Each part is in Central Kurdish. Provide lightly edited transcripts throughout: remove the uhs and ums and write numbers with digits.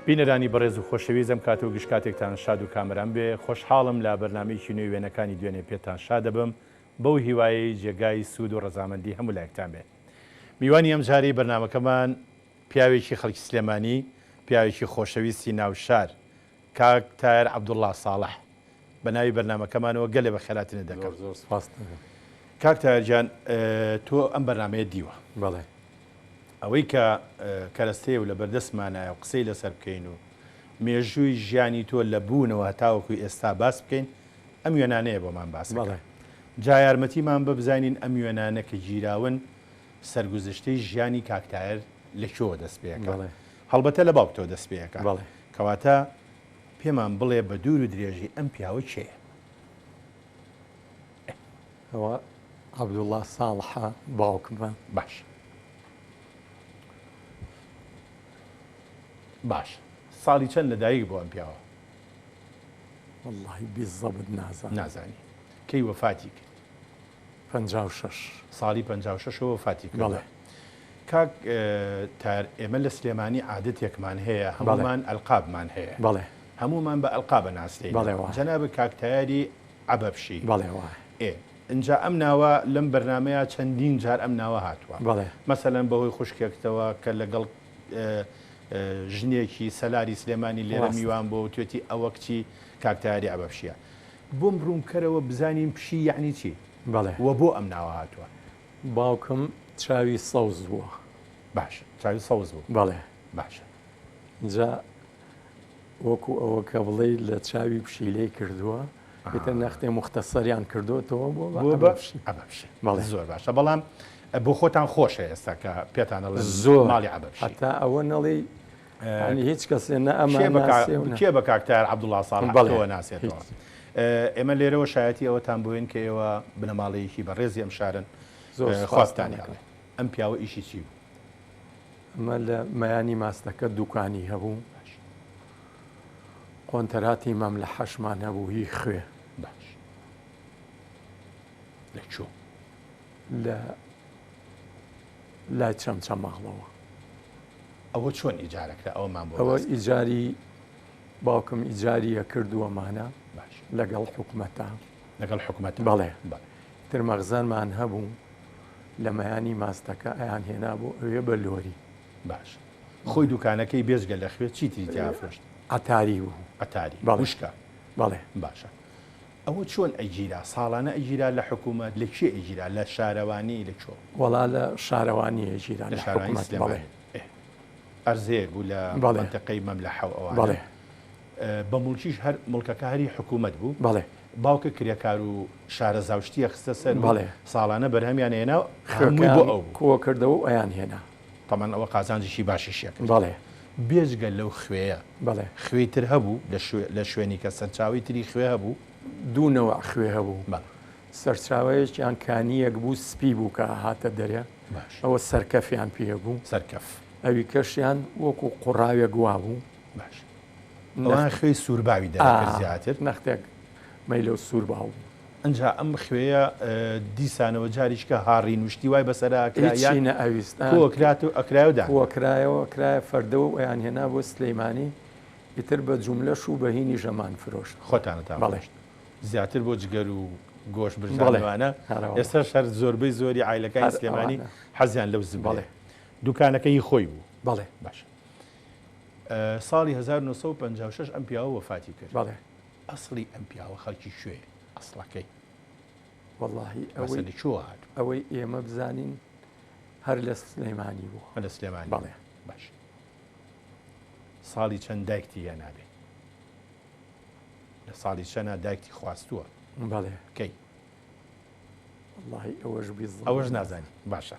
بینەرانی بەڕێز و خۆشەویست ئەم کات و گشت کاتێکتان شاد و کامەران بێ، خۆشحاڵم لە بەرنامەیەکی نوێی وێنەکانی دوێنێ پێتان شاد دەبم بەو هیوایەی جێگای سوود و ڕەزامەندی هەموو لایەکتان بێ. میوانی ئەمجارەی بەرنامەکەمان پیاوێکی خەڵکی سلێمانی، پیاوێکی خۆشەویستی ناو شار، کاک تایەر عەبدوڵڵا ساڵح. بە ناوی بەرنامەکەمانەوە گەلێ بەخێراتنت دەکەم. زۆر زۆر سپاست دەکەم. کاک تایەر گیان تۆ ئەم بەرنامەیەت دیوە. بەڵێ. ئەوەی کە کەرەستەیە و لەبەردەستمانایە و قسەی لەسەر بکەین و مێژووی ژیانی تۆ لە بوونەوە هەتاوەکو ئێستا باس بکەین ئەم وێنانەیە بۆمان باس بکە. جا یارمەتیمان بە بزانین ئەم وێنانە کە گیراون سەرگوزشتەی ژیانی کاک تایەر لە کوێوە دەست پێ ئەکا؟ هەڵبەتە لە باوکتەوە دەست پێ ئەکا. کەواتە پێمان بڵێ بە دوور و درێژی ئەم پیاوە کێیە؟ ئەوە عەبدوڵڵا ساڵحە باوکمە. باش باش ساڵی چەند لەدایک بوو ئەم پیاوە؟ وەڵڵاهی بیزەبت نازانم. نازانی. کەی وەفاتی کرد؟ 56. ساڵی 56ەوە وەفاتی کردووە. بەڵێ. کاک تار ئێمە لە سلێمانی عادەتێکمان هەیە هەموومان ئەلقابمان هەیە. بەڵێ. هەموومان بە ئەلقابە ناسرێین. بەڵێ وایە. جەنابت کاک تایەری عەبەبشی. بەڵێ وایە. ئێ ئینجا ئەم ناوە لەم بەرنامەیە چەندین جار ئەم ناوە هاتووە. بەڵێ. مەسەلەن بەهۆی خوشکێکتەوە کە لەگەڵ ژنێکی سەلاری سلێمانی لێرە میوان بووە وتوێتی ئەوە کچی کاک تایەری عەبەبشیە. بۆم ڕوون بکەرەوە بزانین پشی یەعنی چی؟ بەڵێ. وە بۆ ئەم ناوە هاتووە؟ باوکم چاوی سەوز بووە. باشە چاوی سەوز بوو. بەڵێ. باشە. جا وەکو ئەوە کە بڵێی لە چاوی پشیلەی کردووە ئیتر نەختێ موختەسەریان کردۆتەوە بۆ بە عەبەبشی. عەبەبشی. بەڵێ. زۆر باشە بەڵام بۆ خۆتان خۆشە ئێستا کە پێتان ئەڵێن زۆر ماڵی عەبەبشی. هەتا ئەوە نەڵێی یانی هیچ کەسێ نە ئەمان کێ بە کا ناسێ و نە کێ بە کاک تایەر عەبدوڵڵا ساڵح بەڵێ تۆوە ناسێتەوە؟ هیچ. ئێمە لێرەوە شایەتی ئەوەتان بۆین کە ئێوە بنەماڵەیەکی بەڕێزی ئەم شارەن زۆر خوا سوپاستان بتان ئەکەم. هێڵێ. ئەم پیاوە ئیشی چی بوو؟ ئەمە لە مەیانی ماستەکە دوکانی هەبوو. باش. قۆنتەراتی مەملەحەشمان هەبوو هی خوێ. باش. لە کوێ؟ لە لای چەمچەماڵەوە. ئەوە چۆن ئیجارە کرا ئەوەمان بۆ ئەوە باس کە. ئیجاری باوکم ئیجاری ئەکرد وەمانە باش. لەگەڵ حکومەتا. لەگەڵ حکومەتا. بەڵێ. بەڵێ. ئیتر مەخزەنمان هەبوو لە مەیانی ماستەکە ئەیان هێنا بۆ ئەوێ بە لۆری. باش. خۆی دوکانەکەی بێجگە لە خوێ چی تری تیا ئەفرۆشت؟ عەتاری بوو. عەتاری. بەڵێ. وشکە. بەڵێ. باشە. ئەوە چۆن ئەگیرا؟ ساڵانە ئەگیرا لە حکوومەت؟ لە کوێ ئەگیرا؟ لە شارەوانی؟ لە کوێ؟ وەڵا لە شارەوانی ئەگیرا لە لە شارەوانی حکوومەت. بەڵێ. سلێمانی. ئێ. ئەرزەیەک بوو لە بەڵێ. مەنتەقەی مەملەحە و ئەوانە. بەڵێ. بە موڵکیش هەر موڵکەکە هەری حکوومەت بوو. بەڵێ. باوکە کرێکار و شارەزا و شتی ئەخستە سەر و بەڵێ. ساڵانە بەرهەمیان ئەهێنا و هەمووی بۆ خوێکەیان ئەو بوو. کۆ کردەوە و ئەیان هێنا. تەبعەن ئەوە قازانجێکی باشیشی ئەکرد. بەڵێ. بێجگە لەو خوێیە. بەڵێ. خوێی تر هەبوو لە شوێ لە شوێنی کە سەرچاوەی تری خوێ هەبوو؟ دوو نەوع خوێ هەبوو. بەڵێ. سەرچاوەیەکیان کانییەک بوو سپی بوو کە ئەهاتە دەرێ. باش. ئەوە سەرکەفیان پێ بوو. سەرکەف. ئەوی کەشیان وەکوو قوڕاوێک وابوو. باش. ئەوان خوێی سوورباوی دەرەکرد زیاتر. نەختێک مەیلەو سوورباو بوو. ئنجا ئەم خوێیە دیسانەوە جاریشکە هاڕین و شتی وای بەسەرا ئەکرا هیچی یان نە ئەویست کۆ ئەکرات و ئەکرایەوە دانرا؟ کۆ ئەکرایەوە ئەکرایە فەردەوە و ئەیان هێنا بۆ سلیمانی ئیتر بە جوملەش و بە هینیش ئەمان فرۆشت. خۆتانتان بەڵێ. فرۆشت زیاتر بۆ جگەر و گۆشت بەڵێ برژانەوانە هەرەوەڵا. ئێستاش هەر زۆربەی زۆری عایلەکانی هەر سلێمانی ئەوانە. حەزیان لەو زبرەیە. بەڵێ. دوکانەکە هی خۆی بوو؟ بەڵێ. باشە. ساڵی 1956 ئەم پیاوە وەفاتی کرد. بەڵێ. ئەسڵی ئەم پیاوە خەڵکی کوێیە؟ ئەسڵەکەی. وەڵاهی ئەوەی ئەوەی لە کوێوە هاتووە؟ ئەوەی ئێمە بزانین هەر لە سلێمانی بووە. هەر لە سلێمانی. بەڵێ. باش. ساڵی چەند دایکتی هێنابێ؟ لە ساڵی چەنە دایکتی خواستووە؟ بەڵێ. کەی؟ وەڵاهی ئەوەش بیزانم. ئەوەش نازانی. باشە.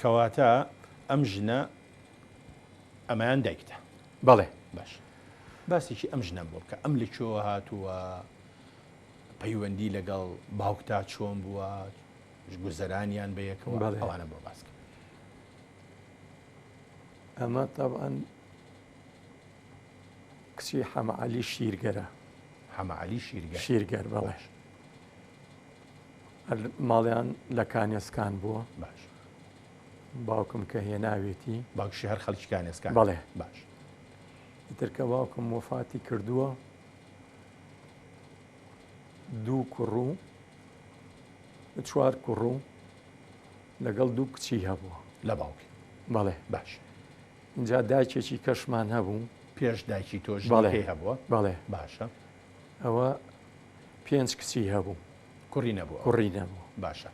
کەواتە ئەم ژنە ئەمەیان دایکتە. بەڵێ. باش. باسێکی ئەم ژنەم بۆ بکە. ئەم لە کوێوە هاتووە؟ پەیوەندی لەگەڵ باوکتا چۆن بووە؟ گوزەرانیان بە یەکەوە؟ بەڵێ. ئەوانە بۆ باس کە. ئەمە تەبعەن کچی حەمە عەلی شیرگەرە. حەمە عەلی شیرگەر. شیرگەر بەڵێ. باش. هەر ماڵیان لە کانێسکان بووە. باش. باوکم کە هێناوێتی. باوکشی هەر خەڵکی کانێسکان. بەڵێ. باش. ئیتر کە باوکم وەفاتی کردووە دوو کوڕ و چوار کوڕ و لەگەڵ دوو کچی هەبووە. لە باوکی؟ بەڵێ. باش. ئینجا دایکێکی کەشمان هەبوو. پێش دایکی تۆ ژنەکەی هەبووە؟ بەڵێ. باشە. ئەوە پێنج کچی هەبوو. کوڕی نەبوو؟ کوڕی نەبوو. باشە.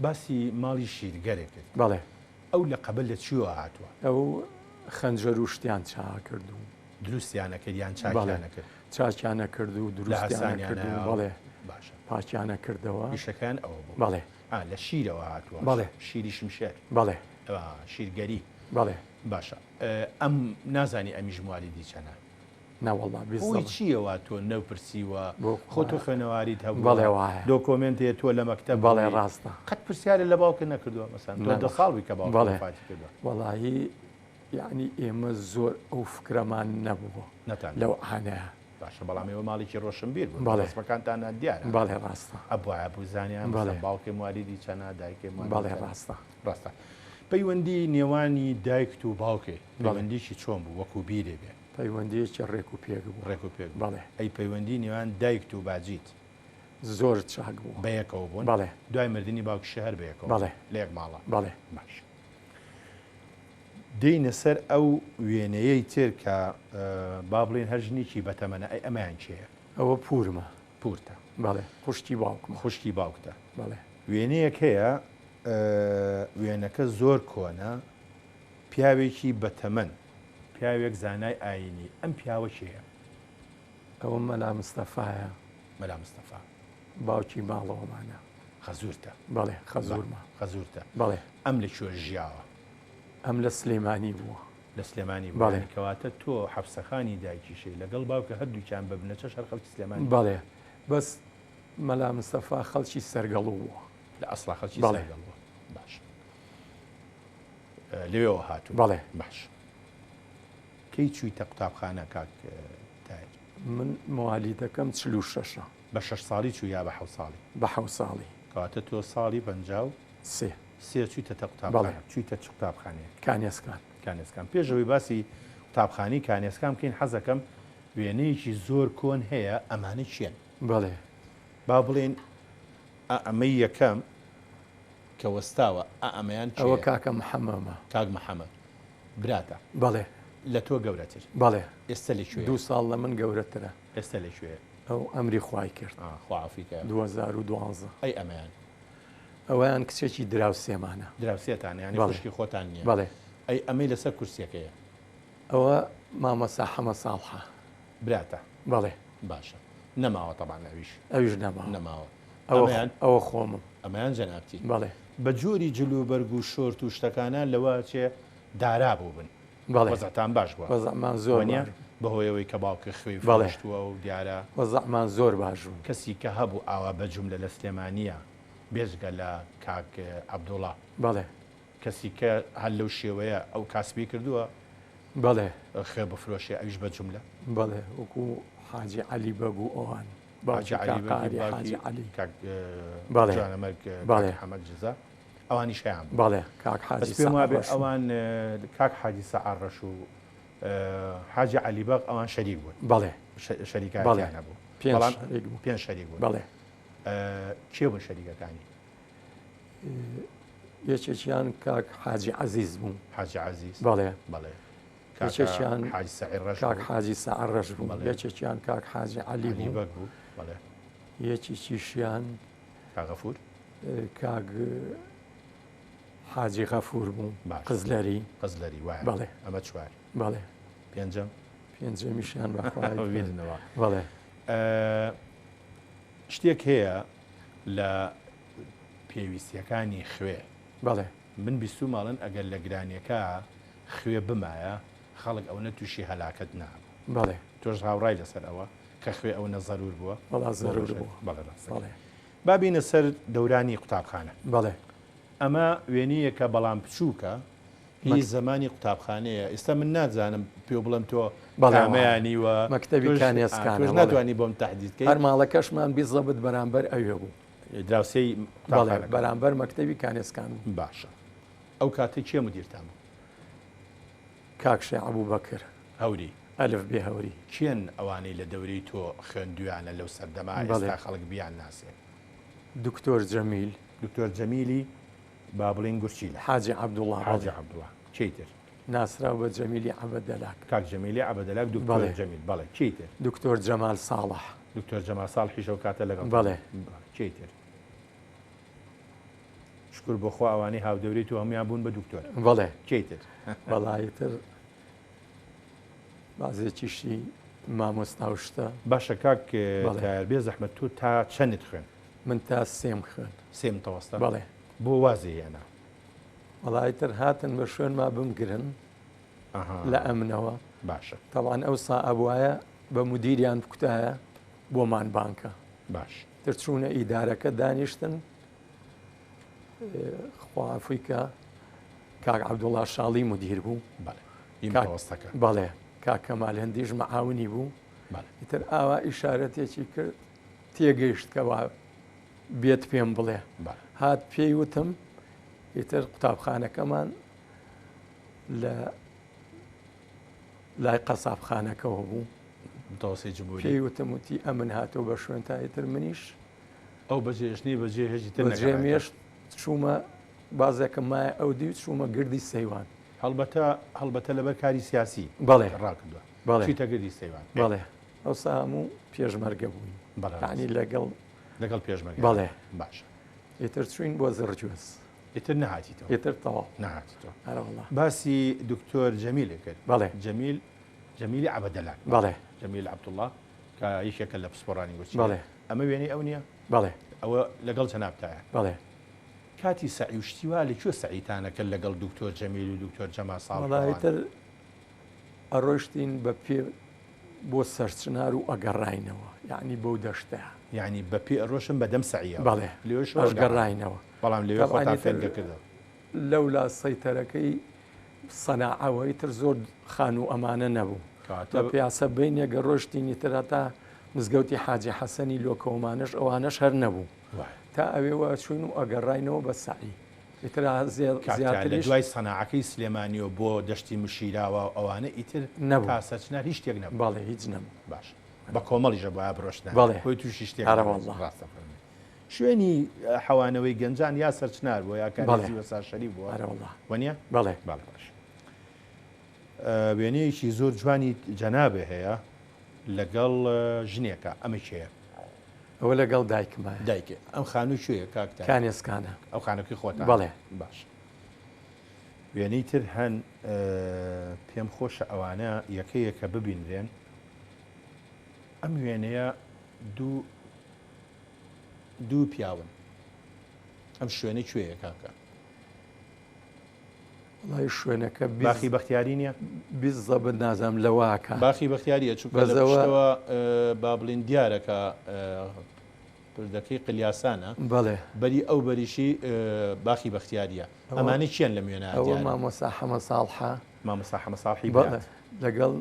باسی ماڵی شیرگەرێ کرد. بەڵێ. ئەو لەقەبە لە چیوە هاتووە؟ ئەو خەنجەر و شتیان چاکرد و. دروستیان ئەکرد یان چاکیان ئەکرد؟ چاکیان ئەکرد و دروستیان ئەکرد و بەڵێ. باشە. پاکیان ئەکردەوە. ئیشەکەیان ئەوە بوو. بەڵێ. ئا لە شیرەوە هاتووە. بەڵێ. شیری شمشێر. بەڵێ. شیرگەری. بەڵێ. باشە ئەم نازانی ئەمیش موالیدی چەنە؟ نەوەڵا هۆی چییە وا تۆ نەوپرسیوە؟ خۆ تۆ خوێنەواریت هەبووە، بەڵێ وایە، دۆکۆمێنت هەیە، تۆ لە مەکتەب بەڵێ ڕاستە، قەت پرسیارت لە باوکت نەکردووە مەسەن تۆ دە ساڵ بووی کە باوکت وەفاتی کردووە؟ وەڵاهی یەعنی ئێمە زۆر ئەو فکرەمان نەبووە لەو عانەیە. باشە بەڵام ئێوە ماڵێکی ڕۆشنبیر بوون، بەڵێ ڕەسمەکانتان دیارە. بەڵێ ڕاستە. ئەبوایە بزانیان مەسەن باوکێ موالیدی چەنە، دایکێ موالیدی بەڵێ ڕاستە. ڕاستە. پەیوەندی نێوانی دایکت و باوکێ پەیوەندیی چۆن بوو وەکوو بیرێ بێ؟ پەیوەندییەکی ڕێک و پێک بوو. ڕێک و پێک بوو. بەڵێ. ئەی پەیوەندی نێوان دایکت و باجیت؟ زۆر چاک بوو. بەیەکەوە بوون؟ بەڵێ. دوای مردنی باوکیشی هەر بەیەکەوە بوون؟ بەڵێ. لە یەک ماڵا؟ بەڵێ. باش. دێینە سەر ئەو وێنەیەی تر کە با بڵێین هەر ژنێکی بەتەمەنە، ئەی ئەمەیان کێیە؟ ئەوە پوورمە. پوورتە. بەڵێ، خوشکی باوکمە. خوشکی باوکتە. بەڵێ. وێنەیەک هەیە، وێنەکە زۆر کۆنە، پیاوێکی بەتەمەن، پیاوێک زانای ئایینی، ئەم پیاوە کێیە؟ ئەوە مەلا مستەفایە. مەلا مستەفا. باوکی ماڵەوەمانە. خەزوورتە؟ بەڵێ، خەزوورمە. خەزوورتە. بەڵێ. ئەم لە کوێ ژیاوە؟ ئەم لە سلێمانی بووە. لە سلێمانی بووە. بەڵێ. یانی کەواتە تۆ حەپسەخانی دایکیشی لەگەڵ باوکە هەردووکیان بە بنەچەش هەر خەڵکی سلێمانی بوون. بەڵێ. بەس مەلا مستەفا خەڵکی سەرگەڵوو بووە. لە ئەسڵا خەڵکی بەڵێ. سەرگەڵووە. باشە. لەوێوە هاتوون. بەڵێ. باش. کەی چوویتە قوتابخانە کاک تاهیر؟ من موالیدەکەم 46ە. بە شەش ساڵی چووی یا بە حەوت ساڵی؟ بە حەوت ساڵی. کەواتە تۆ ساڵی 53 سێ چوویتەتە بەڵێ. قوتابخانە. چوویتە چ قوتابخانەیەک؟ کانێسکان. کانێسکان. پێش ئەوەی باسی قوتابخانەی کانێسکان بکەین حەزەکەم وێنەیەکی زۆر کۆن هەیە ئەمانە کێن؟ بەڵێ. با بڵێین ئا ئەمەی یەکەم کە وەستاوە ئا ئەمەیان ئەوە کێیە؟ کاکە محەمەمە. کاک محەمەد براتە؟ بەڵێ. لە تۆ گەورەتر؟ بەڵێ. ئێستە لە کوێیە؟ دوو ساڵ لە من گەورەترە. ئێستە لە کوێیە؟ ئەو ئەمری خوای کرد. ئا خوا عەفوی کا. 2012. ئەی ئەمەیان؟ ئەوەیان کچێکی دراوسێمانە. دراوسێتانە یانی بەڵێ. خوشکی خۆتان نییە؟ بەڵێ. ئەی ئەمەی لەسەر کورسییەکەیە؟ ئەوە مامۆستا حەمە ساڵحە. براتە؟ بەڵێ. باشە. نەماوە تەبعەن ئەویش. ئەویش نەماوە. نەماوە. ئەوە ئەمەیان؟ ئەوە خۆمم. ئەمەیان جەنابتی؟ بەڵێ. بە جۆری جل و بەرگ و شۆرت و شتەکانە لەوە ئەچێ دارا بووبن. بەڵێ. وەزعتان باش بووە. وەزعمان زۆر وەنیە؟ باش بوو. بەهۆی ئەوەی کە باوکت خوێی بەڵێ. فرۆشتووە و دیارە. وەزعمان زۆر باش بوو. کەسی کە هەبوو ئاوا بە جوملە لە سلێمانییە بێجگە لە کاک عەبدوڵا. بەڵێ. کەسی کە هەر لەو شێوەیە ئەو کاسبی کردووە. بەڵێ. خوێ بفرۆشێ ئەویش بە جوملە. بەڵێ وەکوو حاجی عەلی بەگ و ئەوان. حاجی باوکی عەلی کاک بەگی قاری باوکی حاجی عەلی. کاک بەڵێ. جوانەمەرگ کاک بەڵێ. حەمەد جزا ئەوانیش هەیان بوو. بەڵێ کاک بەس حاجی پێم سەعر وابێ ڕەش و. ئەوان کاک حاجی سەعر ڕەش و حاجی عەلی بەگ ئەوان شەریک بوون. بەڵێ. بەڵێ. شەریکایەتیان هەبوو. پێنج بەڵام شەریک بوون. پێنج شەریک بوون. بەڵێ. کێ بوون شەریکەکانی؟ یەکێکیان کاک حاجی عەزیز بوو. حاجی عەزیز. بەڵێ. بەڵێ. کاکە یەکێکیان حاجی سەعید ڕەش کاک بوو. حاجی سەعید ڕەش بوو. بەڵێ. یەکێکیان کاک حاجی عەلی عەلی بوو. بەگ بوو. بەڵێ. یەکێکیشیان کاک غەفوور. کاک حاجی غەفوور بوو. باش. قزلەری. قزلەری وایە. بەڵێ. ئەمە چوار. بەڵێ. پێنجەم؟ پێنجەمیشیان بەخوای بیرنەوە. بەڵێ. شتێک هەیە لە پێویستیەکانی خوێ. بەڵێ. من بیستوومە ئەڵێن ئەگەر لە گرانیەکە خوێ بمایە خەڵک ئەونە تووشی هەلاکەت نابوو. بەڵێ. تۆش هاوڕای لەسەر ئەوە کە خوێ ئەونە زەرور بووە؟ وەڵا زەرور بووە. بەڵێ ڕاستە. بەڵێ. با بینە سەر دەورانی قوتابخانە. بەڵێ. ئەمە وێنەیەکە بەڵام بچووکە هی زەمانی قوتابخانەیە. ئێستا من نازانم پێ بڵێم تۆ بەڵێ کامەیانی وە مەکتەبی کانێسکانە. تۆش ناتوانی بۆم تەحدید کەی. هەر ماڵەکەشمان بیزەبت بەرامبەر ئەوێ بوو. دراوسێی بەڵێ قوتابخانەکە. بەرامبەر مەکتەبی کانێسکان بوو. باشە. ئەو کاتە کێ مدیرتان بوو؟ کاک شێخ ئەبوبەکر. هەوری. ئەلف بێ هەوری. کێن ئەوانەی لە دەورەی تۆ خوێندویانە لەو سەردەمە بەڵێ. ئێستا خەڵک بیانناسێ؟ دکتۆر جەمیل. دکتۆر جەمیلی با بڵێین گورچیلە. حاجی عەبدوڵا حاجی بەڵێ. عەبدوڵا. کێی تر؟ ناسراو بە جەمیلی عەبەدەلاک. کاک جەمیلی عەبەدەلاک دکتۆر بەڵێ. جەمیل بەڵێ. کێی تر؟ دکتۆر جەمال ساڵح. دکتۆر جەمال ساڵحیش ئەو کاتە لەگەڵتان بەڵێ. بوو. بەڵێ. کێی تر؟ شوکر بۆ خوا ئەوانەی هاودەورەی تۆ هەموویان بوون بە دکتۆر. بەڵێ. کێی تر؟ وەڵا ئیتر بازێکیشی مامۆستا و شتە. باشە کاک بەڵێ. تایەر بێ زەحمەت تۆ تا چەنت خوێند؟ من تا سێم خوێند. سێ متەوەستە؟ بەڵێ. بۆ وازی هێنا؟ وەڵا ئیتر هاتن بە شوێنما بمگرن ئەها. لە ئەمنەوە. باشە. تەبعەن ئەوسا ئەبوایە بە مودیریان بکوتایە بۆمان بانکە. باش. تر چوونە ئیدارەکە دانیشتن خوا عەفوی کە کاک عەبدوڵا شاڵی مودیر بوو. بەڵێ. ی متەوەستەکە. بەڵێ. کاک کەمال هەندیش مەعاونی بوو. بەڵێ. ئیتر ئاوا ئیشارەتێکی کرد تێگەیشت کەوا بێت پێم بڵێ. بەڵێ. هات پێی وتم ئیتر قوتابخانەکەمان لە لای قەسابخانەکەوە بوو. متەوەستی جمهوری. پێی وتم وتی ئەمن هاتەوە بە شوێن تا ئیتر منیش ئەو بەجێهێشتنی بەجێ هێشتی تر بەجێم نەگەڕایتەوە. هێشت چوومە بازێکم مایە ئەو دیو چوومە گردی سەیوان. هەڵبەتە هەڵبەتە لەبەر کاری سیاسی بەڵێ. ڕاکردووە. بەڵێ. چیتە گردی سەیوان. بەڵێ. ئەوسا هەموو پێشمەرگە بووین. بەڵێ. یعنی لەگەڵ لەگەڵ پێشمەرگە. بەڵێ. باشە. ئیتر چووین بۆ زڕگوێز. ئیتر نەهاتیتەوە. ئیتر تەواو. نەهاتیتەوە. ئەرە وەڵا. باسی دکتۆر جەمیل کرد. بەڵێ. جەمیل جەمیلی عەبەدەلاک. بەڵێ. جەمیل عەبدوڵڵا کە یەکێکە لە پسپۆڕانی گورچیلە. بەڵێ. ئەمە وێنەی ئەو نییە؟ بەڵێ. ئەوە لەگەڵ جەنابتایە. بەڵێ. کاتی سەعی و شتی وا لە کوێ سەعیتانە کرد لەگەڵ دکتۆر جەمیل و دکتۆر جەمال ساڵح وەڵا ئەوان؟ ئیتر ئەڕۆیشتین بە پێ بۆ سەرچنار و ئەگەڕاینەوە یعنی بەو دەشتەیە. یعنی بە پێ ئەڕۆشن بە دەم سەعیەوە. بەڵێ. لەوێشەوە ئەشگەڕاینەوە. بەڵام لەوێ تەبعەن خۆتان ئیتر فێنگە کردەوە. لەولا سەیتەرەکەی سەناعەوە ئیتر زۆر خانوو ئەمانە نەبوو. کەواتە بە پیاسە بینێک ڕۆشتین ئیتر هەتا مزگەوتی حاجی حەسەنی لۆکەوەمانەش ئەوانەش هەر نەبوو. وایە. تا ئەوێوە چوین و ئەگەڕاینەوە بە سەعی. ئیتر کاکە لە زیاتریش دوای سەناعەکەی سلێمانیەوە بۆ دەشتی مشیراوە و ئەوانە ئیتر نەبوو. تا سەرچنار هیچ شتێک نەبوو. بەڵێ هیچ نەبوو. باش. بە کۆمەڵیشە بۆیە بڕۆشتنە. بەڵێ. خۆی تووشی شتێک ئەرە نەبوو. وەڵڵا. ڕاستە فەرمووی. شوێنی حەوانەوەی گەنجان یا سەرچنار بووە یا بەڵێ. کارێزی وەسا شەریف بووە. ئەرە وەڵڵا. وەنیە؟ بەڵێ. بەڵێ باش. وێنەیەکی زۆر جوانی جەنابێ هەیە لەگەڵ ژنێکە ئەمە کێیە؟ ئەوە لەگەڵ دایکمایە. دایکێ. ئەم خانوو کوێیە کاک تاهیر؟ کانێسکانە. ئەو خانووەکەی خۆتان؟ بەڵێ. باش. وێنەی تر هەن پێم خۆشە ئەوانە یەکە یەکە ببینرێن. ئەم وێنەیە دوو پیاون. ئەم شوێنە کوێیە کاکە؟ وەڵای شوێنەکە باخی بەختیاری نییە؟ بیزەبت نازانم لەواکە. باخی بەختیاریە چونکە لە بەزەوە پشتەوە با بڵین دیارە کە پردەکەی قلیاسانە. بەڵێ. بەری ئەو بەریشی باخی بەختیاریە. ئەمانە کێن لەم وێنە ئەوە دیارە؟ مامۆستا حەمە ساڵحە. مامۆستا حەمە ساڵحی بەڵێ. برات. لەگەڵ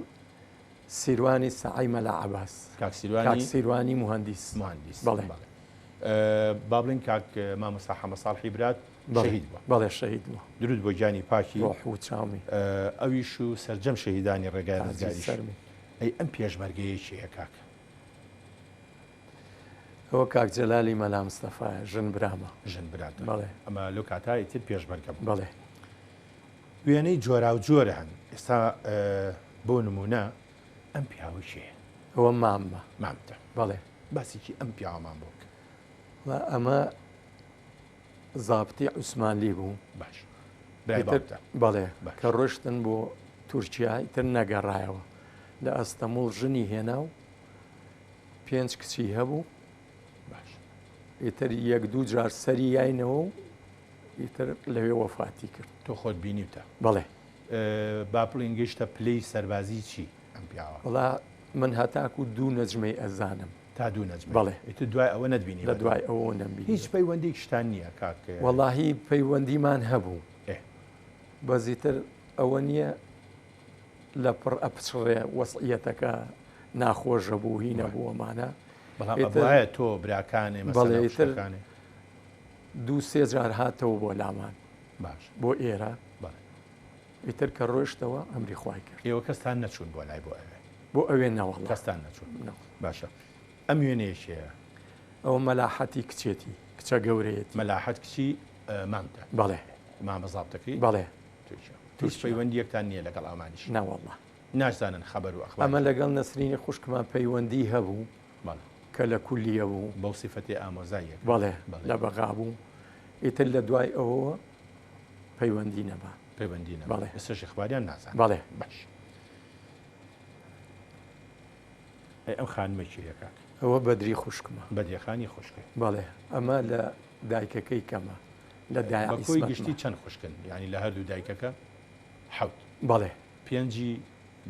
سیروانی سەعی مەلا عەباس. کاک سیروانی کاک سیروانی مهندیس. مهندیس. بەڵێ. بەڵێ. با بڵین کاک مامۆستا حەمە ساڵحی برات بەڵێ. شەهید بووە. بەڵێ شەهید بووە. درود بۆ گیانی پاکی. ڕۆح و چاومی. ئەویش و سەرجەم شەهیدانی ڕێگای تاجی ڕزگاریش. سەرمی. ئەی ئەم پێشمەرگەیە کێیە کاک؟ ئەوە کاک جەلالی مەلا مستەفایە، ژن برامە. ژن براتە. بەڵێ. ئەمە لەو کاتا ئیتر پێشمەرگە بوو. بەڵێ. وێنەی جۆراوجۆرە هەن. ئێستا بۆ نمونە ئەم پیاوە کێیە؟ ئەوە ماممە. مامتە. بەڵێ. باسێکی ئەم پیاوەمان بۆ بکە. وەڵا ئەمە زابتی عوسمانلی بوو. باش. برای باوکتە. بەڵێ. باش. کە ڕۆشتن بۆ تورکیا ئیتر نەگەڕایەوە. لە ئەستەموڵ ژنی هێنا و 5 کچی هەبوو. باش. ئیتر یەک دوو جار سەری یاینەوە و ئیتر لەوێ وەفاتی کرد. تۆ خۆت بینیوتە؟ بەڵێ. با بڵێین گەیشتە پلەی سەربازی چی ئەم پیاوە؟ وەڵا من هەتاکو دوو نەجمەی ئەزانم. تا دوو نەجمەی؟ بەڵێ. ئیتر دوای ئەوە نەتبینی؟ لە دوای ئەوە نەمبینی. هیچ پەیوەندیشتان نییە کاک؟ وەڵاهی پەیوەندیمان هەبوو. ئێ. بەزیتر ئەوە نییە لە پڕ ئەپچڕێ وەسعیەتەکە ناخۆشە بوو هی نەبوو ئەمانە. بەڵام ئیتر ئەبوایە تۆ براکانێ مەسەلەن بەڵێ، ئیتر خوشکەکانێ. دوو سێ جار هاتەوە بۆ لامان. باش. بۆ ئێرە. بەڵێ. ئیتر کە ڕۆیشتەوە ئەمری خوای کرد. ئێوە کەستان نەچوون بۆ لای بۆ ئەوێ؟ بۆ ئەوێ نەوەڵا. کەستان نەچوو. باشە ئەم وێنەیە کێیە؟ ئەوە مەلاحەتی کچێتی، کچە گەورەیەتی. مەلاحەت کچی مامتە؟ بەڵێ. مامە زابتەکەی؟ بەڵێ. تورکیا. هیچ پەیوەندییەکتان نییە لەگەڵ ئەمانیش؟ نەوەڵا. ناشزانن خەبەر و ئەخباری ئەمە لەگەڵ نەسرینی خوشکمان پەیوەندی هەبوو. بەڵێ. کە لە کولیە بوو. بەو سیفەتەی ئامۆزای یەک. بەڵێ لە بەغا بوو. ئیتر لە دوای ئەوەوە پەیوەندی نەما. پەیوەندی نەما. بەڵێ. ئێستاش ئەخباریان نازانن. بەڵێ. باش. ئەی ئەم خانمە کێیە کاک؟ ئەوە بەدری خوشکمە. بەدریە خانی خوشکت. بەڵێ. ئەمە لە دایکەکەی کەمە. لە دایە بە کۆی عیسمەتمە. گشتی چەند خوشکن؟ یانی لە هەردوو دایکەکە حەوت. بەڵێ. پێنجی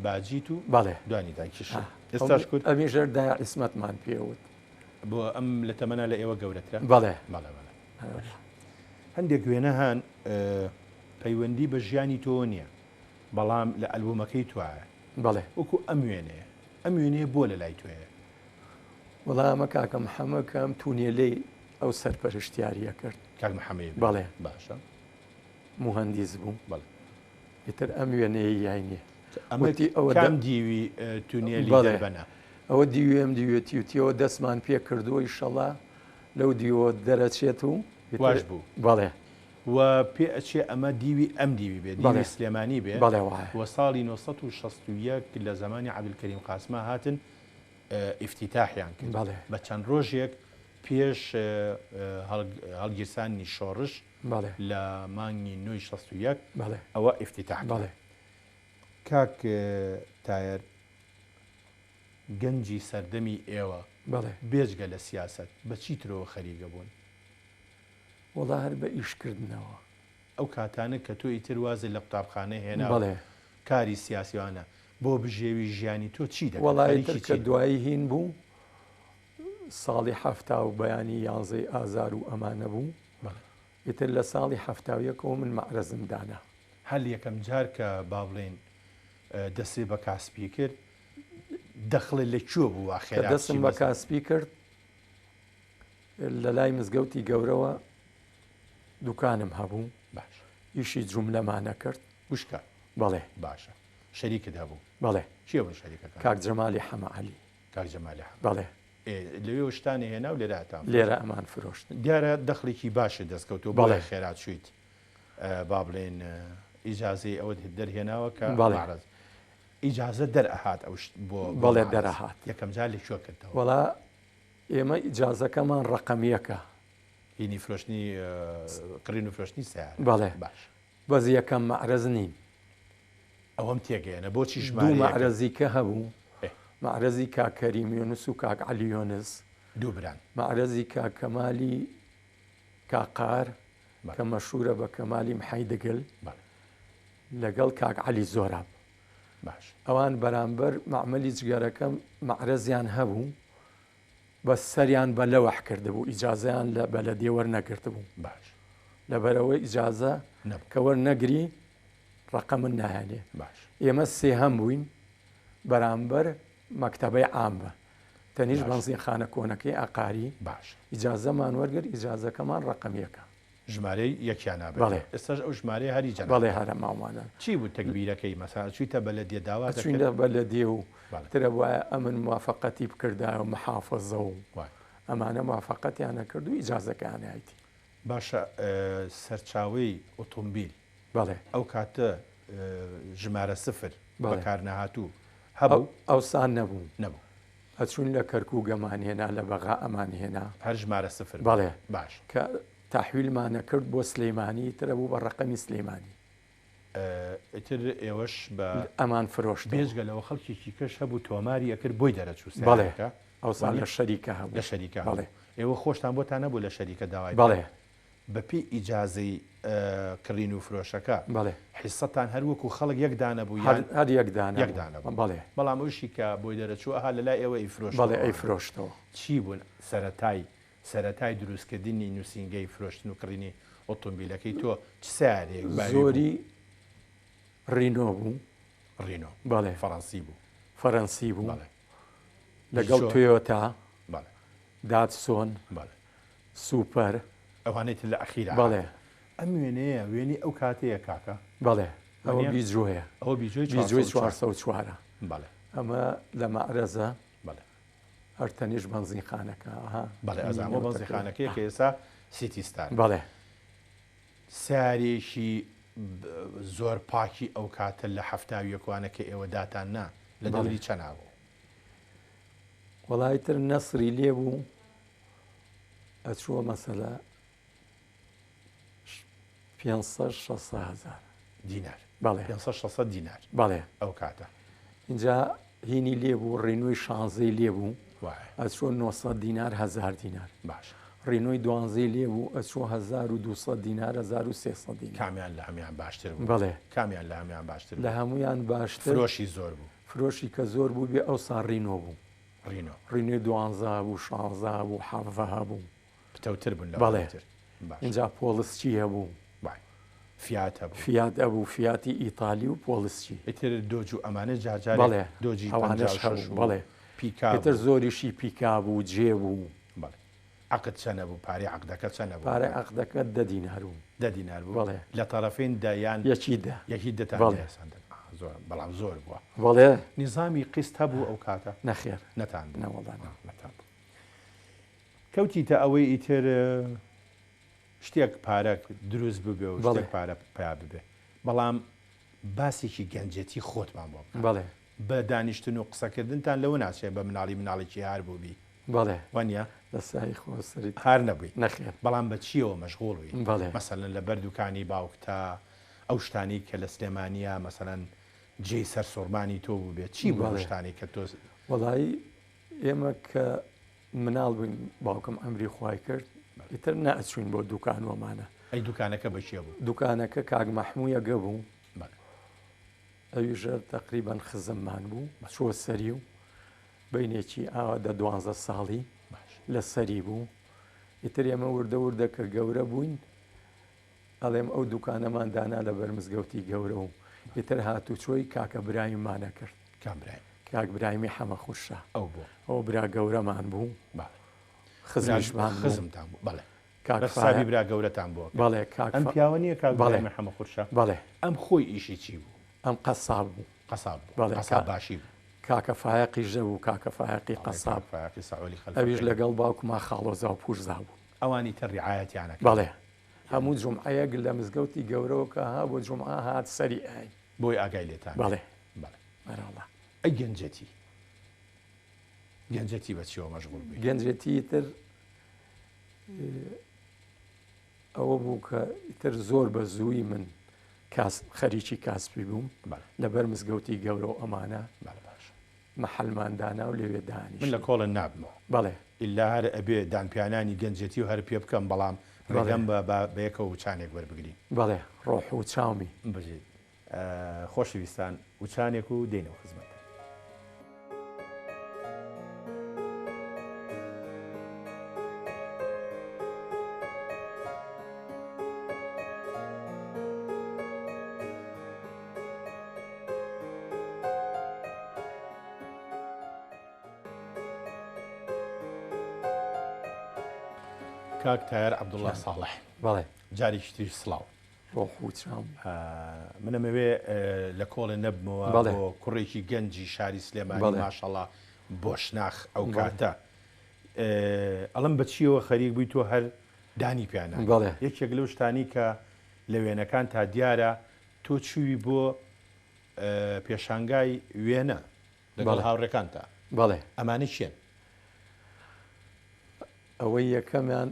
باجیت و بەڵێ. دوانی دایکیشت. ئێستاش کورد؟ ئەمیش هەر دایە عیسمەتمان پێ وت. بۆ ئەم لە تەمەنا لە ئێوە گەورەترە؟ بەڵێ. بەڵێ بەڵێ. هەندێک وێنە هەن پەیوەندی بە ژیانی تۆوە نییە بەڵام لە ئەلبومەکەی توایە. بەڵێ. وەکو ئەم وێنەیە. ئەم وێنەیە بۆ لە لای تۆیە؟ وەڵا ئەمە کاکە محەممەد کە ئەم تونێلەی ئەو سەرپەرشتیاریە کرد. کاک محەممەد بەڵێ. باشە. موهەندیس بوو. بەڵێ. ئیتر ئەم وێنەیەی یاینێ. ئەمە وتی ئەوە کام دیوی تونێلی بەڵێ. دەربەنە؟ ئەوە دیوی ئەم دیوێتی وتیەوە دەستمان پێ کردووە ئیشەڵا لەو دیوە دەرەچێت و ئیتر واش بوو. بەڵێ. و پێ ئەچێ ئەمە دیوی ئەم دیوی بێ، دیوی بەڵێ. سلێمانی بێ. بەڵێ وایە. و ساڵی 961 لە زەمانی عەبدولکەریم قاسما هاتن ئیفتیتاحیان کرد. بەڵێ. بە چەند ڕۆژێک پێش هەڵگیرسانی شۆڕش بەڵێ. لە مانگی نۆی 61 بەڵێ. ئەوە ئیفتیتاح کرا. بەڵێ. کاک تایەر گەنجی سەردەمی ئێوە بەڵێ. بێجگە لە سیاسەت بە چی ترەوە خەریکە بوون؟ وەڵا هەر بە ئیش کردنەوە. ئەو کاتانە کە تۆ ئیتر وازت لە قوتابخانە هێنا و بەڵێ. کاری سیاسی وانە بۆ بژێوی ژیانی تۆ چی دەکرد؟ وەڵا ئیتر خەریکی کە چی بووی؟ دوایی هین بوو ساڵی حەفتا و بەیانی یانزەی ئازار و ئەمانە بوو. بەڵێ. ئیتر لە ساڵی 71ەوە من مەعرەزم دانا. هەر یەکەم جار کە با بڵێین دەستت بە کاسپی کرد دەخڵت لە کوێ بوو وا کە خێرا دەستم بچی بە مەسەلەن؟ کاسپی کرد لە لای مزگەوتی گەورەوە دوکانم هەبوو. باش. ئیشی جوملەمانە کرد. وشکە؟ بەڵێ. باشە. شەریکت هەبوو؟ بەڵێ. کێ بوون شەریکەکان؟ کاک جەمالی حەمە عەلی. کاک جەمالی حەمە. بەڵێ. ئێ لەوێوە شتانی هێنا و لێرە ئەتان فرۆشت؟ لێرە ئەمان فرۆشت. دیارە دەخڵێکی باشت دەست کەوتووە بەڵێ. بۆیە خێرا چوویت با بڵێین ئیجازەی ئەوەت دەرهێناوە کە بەڵێ. مەعرەز ئیجازە دەرئەهات ئەو شت بۆ بۆ بەڵێ مەعرەز دەرئەهات. یەکەم جار لە کوێ کردتەوە؟ وەڵا ئێمە ئیجازەکەمان ڕەقەمیەکە. هینی فرۆشتنی کڕین و فرۆشتنی سەیارە. بەڵێ. باش. بەس یەکەم مەعرەز نین. ئەوەم تێگەیەنە بۆچی دوو ژمارەیەکە؟ مەعرەزی کە هەبوو. ئێ. مەعرەزی کاک کەریم یونس و کاک عەلی یونس. دوو بران. مەعرەزی کاک کەمالی کاقار بەڵێ. کە مەشهورە بە کەمالی محەی دگل. بەڵێ. لەگەڵ کاک عەلی زۆراب. باش. ئەوان بەرامبەر مەعمەلی جگەرەکەم مەعرەزیان هەبوو بەس سەریان بە لەوح کردبوو ئیجازەیان لە بەلەدیە وەرنەگرتبوو. باش. لەبەرەوەی ئیجازە نەبوو. کە وەرنەگری ڕەقەمن نایانێ. باش. ئێمە سێهەم بووین بەرامبەر مەکتەبەی عام بە تەنیش باش. بەنزینخانە کۆنەکەی ئاقاری. باش. ئیجازەمان وەرگرت ئیجازەکەمان ڕەقەم یەکە. ژمارەی یەکیان نابێت. بەڵێ. ئێستاش ئەو ژمارەیە هەری جەناب. بەڵێ هەرە ماومانە. چی بوو تەکبیرەکەی مەسا چوویتە بەلەدیە داوا دەکرد؟ چووینە بەلەدیە و بەڵێ. ترە وایە ئەمن موافقەتی بکردایە و محافظە و وای. ئەمانە موافقەتیان نەکرد و ئیجازەکەیان هایتی. باشە سەرچاوەی ئۆتۆمبیل بەڵێ. ئەو کاتە ژمارە سفر بەڵێ. بەکار نەهاتوو هەبوو؟ ئەوسان نەبوو. نەبوو. ئەچوون لە کەرکووک ئەمان هێنا لە بەغا ئەمان هێنا. هەر ژمارە سفر بوو. بەڵێ. باش. کە تەحویلمانە کرد بۆ سلەیمانی ترە بوو بە ڕەقەمی سلەیمانی. ئیتر ئێوەش بە ئەمان فرۆشتەوە. بێجگە لەوە خەڵکێکی کەش هەبوو تۆماری ئەکرد بۆی دەرەچوو بەڵێ. سەیارەکە. ئەوسا لە شەریکە هەبوو. لە شەریکە هەبوو. بەڵێ. ئێوە خۆشتان بۆتان نەبوو لە شەریکە داوای بەڵێ. بە پێی ئیجازەی کڕین و فرۆشەکە بەڵێ. حیسەتان هەر وەکو خەڵک یەک دانە بوو هەر یان هەر یەک دانە یەک بوو. دانە بوو. بەڵێ. بەڵام ئەوشی کە بۆی دەرەچوو ئەها لە لای ئێوە ئەیفرۆشتەوە. بەڵێ ئەیفرۆشتەوە. چی بوون سەرەتای سەرەتای دروستکردنی نووسینگەی فرۆشتن و کڕینی ئۆتۆمبیلەکەی تۆ چ سەیارەیەک باوی بوو؟ زۆری ڕینۆ بوو. ڕینۆ. بەڵێ. فەڕەنسی بوو. فەرەنسی بوو. بەڵێ. لەگەڵ بیجۆ. تۆیۆتا. بەڵێ. داتسۆن. بەڵێ. سوپەر. ئەوانەی تر لە ئەخیرا بەڵێ. ئەم وێنەیە وێنەی ئەو کاتەیە کاکە؟ بەڵێ. ئەوە وانییە؟ بیجۆیە. ئەوە بیجۆی بیجۆی 404. 404. بەڵێ. ئەمە لە مەعرەزە. بەڵێ. هەر تەنیشت بەنزینخانەکە. ئەها. بەڵێ ئەزانم ئەو بەنزینخانەکەیە کە ئێستا سیتی ستارە. بەڵێ. سەیارەیەکی زۆر پاکی ئەو کاتە لە 71 وانە کە ئێوە داتان نا لە دەوری چەنا بوو؟ وەڵا ئیتر نەسری لێ بوو ئەچووە مەسەلە 500 600 هەزار دینار. بەڵێ. 500 600 دینار. بەڵێ. ئەو کاتە. ئینجا هینی لێ بوو ڕینوی شانزەی لێ بوو وایە. ئەچووە 900 دینار هەزار دینار. باشە. ڕینۆی دوانزەی لێ بوو ئەچووە 1200 دینار 1300 دینار. کامیان لە هەموان باشتر بوو؟ بەڵێ. کامیان لە هەموان باشتر لە بوو؟ هەمویان باشتر فرۆشی زۆر بوو. فرۆشی کە زۆر بوو بێ ئەوسا ڕینۆ بوو. ڕینۆ. ڕینۆی دوانزە هەبوو، شانزە هەبوو، حەڤە هەبوو. پتەوتر بوون بەڵێ. لەوانی تر. باشە. ئینجا پۆڵسچی هەبوو. وای. فیات هەبوو. فیات هەبوو، فیاتی ئیتالی و پۆڵسچی. ئیتر دۆج و ئەمانە جارجارێک بەڵێ. دۆجی ئەوانەش 56 هەبوو. و بەڵێ. پیکا ئیتر بوو. زۆریشی پیکا بوو، جێ بوو. بەڵێ. عەقد چەنە بوو؟ پارەی عەقدەکە چەنە بوو؟ پارەی عەقدەکە دە دینار بوو. دە دینار بوو؟ بەڵێ. لە تەرەفین دە یان یەکی دە. یەکی دەتان بەڵێ. لێ ئەسەندن. زۆر، بەڵام زۆر بووە. بەڵێ. نیزامی قیست هەبوو ئەو کاتە؟ نەخێر. نەتان بوو. نەوەڵا نا. نەتان بوو. کەوتیتە ئەوەی ئیتر شتێک پارە دروست ببێ و شتێک پارە پیا ببێ، بەڵام باسێکی گەنجێتی خۆتمان بۆ بکە. بەڵێ. بە دانیشتن و قسەکردنتان لەوە ناچێ بە مناڵی مناڵێکی هار بووبی. بەڵێ. وانییە؟ لە سای خۆ سەری هار نەبووی. نەخێر. بەڵام بە چییەوە مەشغوڵ بووی؟ بەڵێ. مەسەلەن لە بەر دوکانی باوکتا ئەو شتانەی کە لە سلێمانییە مەسەلەن جێی سەرسوڕمانی تۆ بووبێ چی بوو ئەو بەڵێ. شتانەی کە تۆ وەڵایی ئێمە کە مناڵ بووین باوکم ئەمری خوای کرد ئیتر نەئەچووین بۆ دوکان وەمانە. ئەی دوکانەکە بە کێ بوو؟ دوکانەکە کاک مەحموویەگە بوو. بەڵێ. ئەویشە تەقریبەن خزممان بوو، چووە سەری و بینێکی ئاوا دە دوانزە ساڵی باش. لە سەری بوو. ئیتر ئێمە وردە وردە کە گەورە بووین ئەڵێم ئەو دوکانەمان دانا لە بەرمزگەوتی گەورە و ئیتر هاتوچۆی کاکە برایممانە کرد. کام برایم؟ کاک برایمی حەمە خورشە. ئەو بوو. ئەو برا گەورەمان بوو. بەڵێ. خزمیشمان بوو. خزمتان بوو. بەڵێ. کاک بە حسابی فایە- برا گەورەتان بووە. بەڵێ، کاک ئەم فا- پیاوە نییە کاک بەڵێ. برایمی حەمە خورشە؟ بەڵێ. ئەم خۆی ئیشی چی بوو؟ ئەم قەساب بوو. قەساب بوو. بەڵێ، قەساب باشی بوو. کاکە فایەقیش نەبوو، کاکە فایەقی بەڵێ، قەساب. کاک فایەقی سەعۆلی خەلفەکەی. ئەویش لەگەڵ باوکما خاڵۆزا و پوورزا بوو. ئەوانی تر ڕعایەتیانە کرد. بەڵێ. هەموو جومعەیەک لە مزگەوتی گەورەوە کە ها بۆ جومعە هات سەری ئاین. بۆی ئاگای لێتان. بەڵێ. بەڵێ. بەرەڵا. ئەی گەنجەتی. گەنجەتی بە چیەوە مەشغوڵ بووی؟ گەنجەتی تر ئەوە بوو کە ئیتر زۆر بە زووی من خەریکی کاسپی بووم. بەڵێ. لەبەر مزگەوتی گەورە و ئەمانە. بەڵێ، باش. مەحەلمان دانا و لەوێ دانیشتین. من لە کۆڵن نابمەوە. بەڵێ. ئیلا هەر ئەبێ دانپیانانی گەنجێتی و هەر پێ بکەم، بەڵام بەڵێ. ڕێگەم بە بە یەکەوە وچانێک وەربگرین. بەڵێ، ڕۆح و چاومی. بژیت. خۆشەویستان وچانێک و دێنەوە خزمەتتان. کاک تایەر عەبدوڵڵا ساڵح. بەڵێ. جارێکی تریش سڵاو. ڕۆح و چاوم. من ئەمەوێ لە کۆڵێ نەبمەوە بەڵێ. بۆ کوڕێکی گەنجی شاری سلێمانی بەڵێ. ماشەڵا بۆشناخ ئەو بەڵێ. کاتە. ئەڵێم بە چیەوە خەریک بووی تۆ هەر دانی پیانە. بەڵێ. یەکێک لەو شتانی کە لە وێنەکان تا دیارە تۆ چووی بۆ پێشانگای وێنە لەگەڵ بەڵێ. هاوڕێکانتا. بەڵێ. ئەمانە کێن؟ ئەوەی یەکەمیان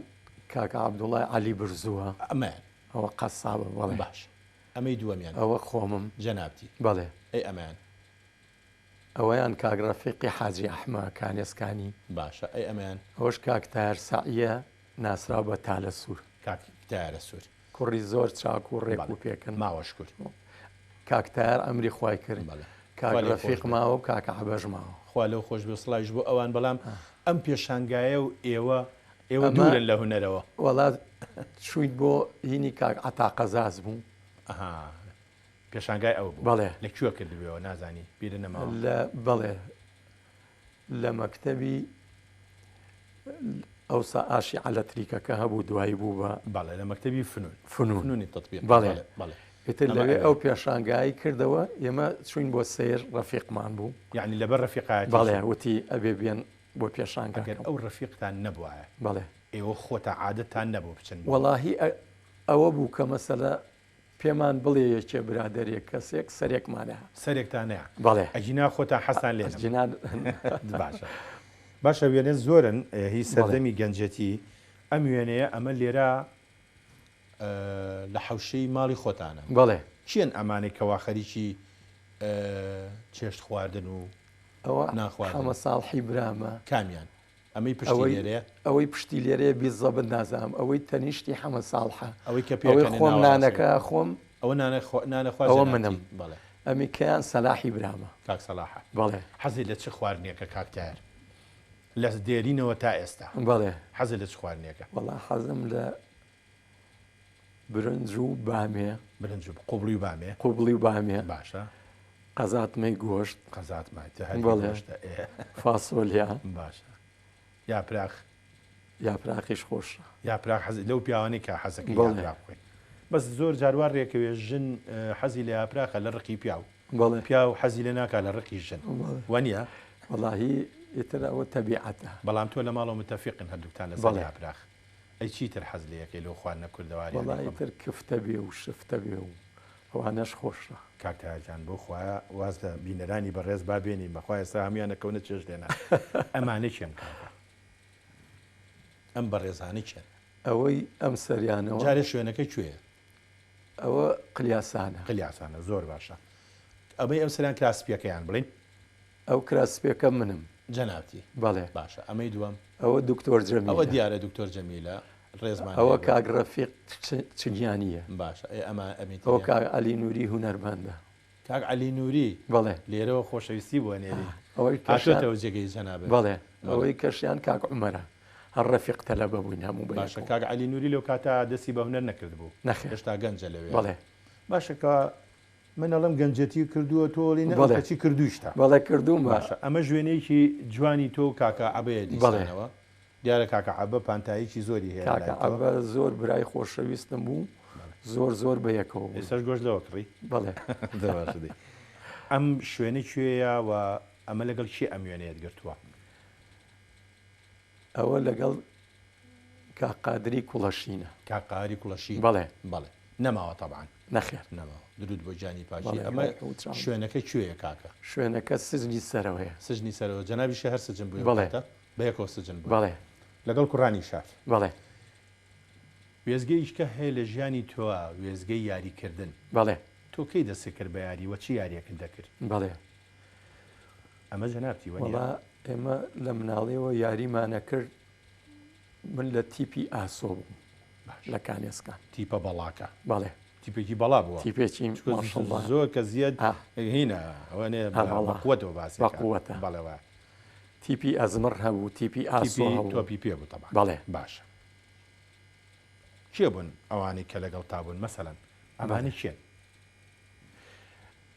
کاکە عەبدوڵای عەلی برزووە. ئەمەیان. ئەوە قەسابە، بەڵێ. باش. ئەمەی دووەمیان. ئەوە خۆمم. جەنابتی. بەڵێ. ئەی ئەمەیان. ئەوەیان کاک ڕەفیقی حاجی ئەحمە کانێسکانی. باشە. ئەی ئەمەیان. ئەوەش کاک تایەر سەعیە ناسراو بە تالە سوور. کاک تایەرە سوور. کوڕی زۆر چاک و ڕێک و بەڵێ. پێکن. ماوە شکر. کاک تایەر ئەمری خوای کرد. بەڵێ. کاک خوا لێ ڕەفیق خۆش بێ. ماوە و کاکە عەبەش ماوە. خوا لەو خۆش بێ، سڵاویش بۆ ئەوان. بەڵام ئەم پێشانگایە و ئێوە ئەمە دوورن لە هونەرەوە. وەڵا چوویت بۆ هینی کاک عەتا قەزاز بوو. ئەها. پێشانگای ئەو بوو. بەڵێ. لە کوێ کردبوویەوە نازانی بیرە نەماوە. لە بەڵێ لە مەکتەبی ئەوسا ئاشی عەلەتریکەکە هەبوو دوایی بوو بە بەڵێ لە مەکتەبی فنون. فنون. فنونی تەطبیق. بەڵێ. بەڵێ، بەڵێ. ئیتر ئەمە لەوێ ئەوێ. ئەو پێشانگایەی کردەوە، ئێمە چووین بۆ سەیر، ڕەفیقمان بوو. یەعنی لەبەر ڕەفیقایەتی بەڵێ، چوون. وتی ئەبێ بێن بۆ ئەگەر پێشانگاکەم. ئەو ڕەفیقتان نەبوایە، بەڵێ. ئێوە خۆتان عادەتتان نەبوو بچن بۆ. وەڵاهی ئەوە بوو کە مەسەلە پێمان بڵێ یەکێ برادەرێک کەسێک سەرێکمان هەیە. سەرێکتان هەیە. بەڵێ. ئەگینا خۆتان حەزتان لێ نەبوو. ئەگینا. باشە. باشە وێنە زۆرن هی بەڵێ. سەردەمی گەنجێتی، ئەم وێنەیە ئەمە لێرە لە حەوشەی ماڵی خۆتانە. بەڵێ. کێن ئەمانەی کەوا خەریکی چێشت خواردن و ئەوە نان خواردنن؟ حەمە ساڵحی برامە. کامیان؟ ئەمەی پشتی ئەوەی لێرەیە؟ ئەوەی پشتی لێرەیە بیزەبت نازانم ئەوەی تەنیشتی حەمە ساڵحە. ئەوەی کە ئەوەی پێکەنێ خۆم ناوەڕاستەکەی. نانەکە خۆم. ئەوە نانە خوا نانە خوا ئەوە جەنابتی. منم. بەڵێ. ئەمی کەیان سەلاحی برامە. کاک سەلاحە. بەڵێ. حەزی لە چ خواردنێکە کاک تاهێر؟ لە دێرینەوە تا ئێستا. بەڵێ. حەزت لە چ خواردنێکە؟ وەڵا حەزم لە برنج و بامێ. برنج و قوبڵی و بامێ. قوبڵی و بامێ. باشە. قەزاتمەی گۆشت. قەزاتمە تە هەر بەڵێ. گۆشتە ئێ. فاسۆلیا. باشە. یاپراخ. یاپراخیش خۆشە. یاپراخ حەز لەو پیاوانەی کە حەزەکەی بەڵێ. یاپراخ بخۆی. بەس زۆر جار وا ڕێکەوێ ژن حەزی لە یاپراخە لە ڕقی پیاو. بەڵێ. پیاو حەزی لێ ناکا لە ڕقی ژن. بەڵێ. وەنیە؟ وەڵاهی ئیتر ئەوە تەبیعەتە. بەڵام تۆ لە ماڵەوە متەفیقن هەردووکتان لەسەر بەڵێ. یاپراخ. ئەی چیتر حەز لێ ئەکەی لەو خواردنە کوردەواریانەی وەڵا خۆمان؟ ئیتر کفتە بێ و شفتە بێ و ئەوانەش خۆشە. کاک تاهیر گیان بۆ خوایە واز لە بینەرانی بەڕێز با بێنین بەخوا ئێستا هەموویان ئەکەونە چێژ لێنان ئەمانە کێن کاکە ئەم بەڕێزانە کێن؟ ئەوەی ئەم سەریانەوە. جارێ شوێنەکە کوێیە؟ ئەوە قلیاسانە. قلیاسانە زۆر باشە. ئەمەی ئەم سەریان کراس سپیەکەیان بڵین؟ ئەو کراس سپیەکە منم. جەنابتی. بەڵێ. باشە ئەمەی دووەم؟ ئەوە دکتۆر جەمیلە. ئەوە دیارە دکتۆر جەمیلە ڕێزمان ئەوە هەیە بۆی. کاک ڕەفیق چگیانییە. باشە ئێ ئەمە ئەمی ئەوە تریان؟ کاک عەلی نووری هونەرمەندە. کاک عەلی نووری. بەڵێ. لێرەوە خۆشەویستی بۆ ئەنێرین. ئەوەی کەشیان. هاتۆتەوە جێگەی جەنابت. بەڵێ. بەڵێ. ئەوەی کەشیان کاک عومەرە. هەر ڕەفیق تەلەبە بووین هەموو باشە بەیەکەوە. کاک عەلی نووری لەو کاتە دەستی بە هونەر نەکردبوو. نەخێر. هێشتا گەنجە لەوێ. بەڵێ. باشە کە من ئەڵێم گەنجەتی کردووە تۆ ئەڵێی نە بەڵێ. کەچی کردوویشتە. بەڵێ کردوومە. باشە ئەمەش وێنەیەکی جوانی تۆ و کاکە عەبەیە بەڵێ. دیسانەوە. دیارە کاکە عەبە پانتاییکی زۆری هەیە لە کاکە لای تۆ. عەبە زۆر برای خۆشەویستم بوو زۆر زۆر بە یەکەوە بووین. ئێستاش گۆشت لەوە کڕی؟ بەڵێ. دە باشە دەی. ئەم شوێنە کوێیە و ئەمە لەگەڵ کێ ئەم وێنەیەت گرتووە؟ ئەوە لەگەڵ کاک قادری کوڵەشینە. کاک قادری کوڵەشین؟ بەڵێ. بەڵێ. نەماوە تەبعەن. نەخێر. نەماوە. درود بۆ گیانی پاکی. بەڵێ، ئەمە ڕۆح و چاو. شوێنەکە کوێیە کاکە؟ شوێنەکە سجنی سەرەوەیە. سجنی سەرەوە. جەنابیشی هەر سجن بووی ئەو بەڵێ. کاتە؟ بەیەکەوە سجن بوون. بەڵێ. لەگەڵ کوڕانی شار. بەڵێ. وێستگەیەکی کە هەیە لە ژیانی تۆ وێستگەی یاریکردن. بەڵێ. تۆ کەی دەستت کرد بە یاری وە چ یاریەکت دەکرد؟ بەڵێ. ئەمە جەنابتی وەنیە؟ وەڵا ئێمە لە مناڵیەوە یاریمان ئەکرد من لە تیپی ئاسۆ بووم باش. لە کانێسکان. تیپە بەڵاکە. بەڵێ. تیپێکی بەڵا بووە. تیپێکی چونکە ماشەڵڵا. زۆر کە زیاد ئا. هینە ئەوەنێ ئا، وەڵا. بە قوەتەوە باسی بە ئەکا. قوەتە. بەڵێ وایە. تیپی ئەزمڕ هەبوو، تیپی ئاسۆ تیپی هەبوو. تۆپی پێ بوو تەبعەن. بەڵێ. باشە. کێ بوون ئەوانەی کە لەگەڵ تا بوون مەسەلەن ئەمانە کێن؟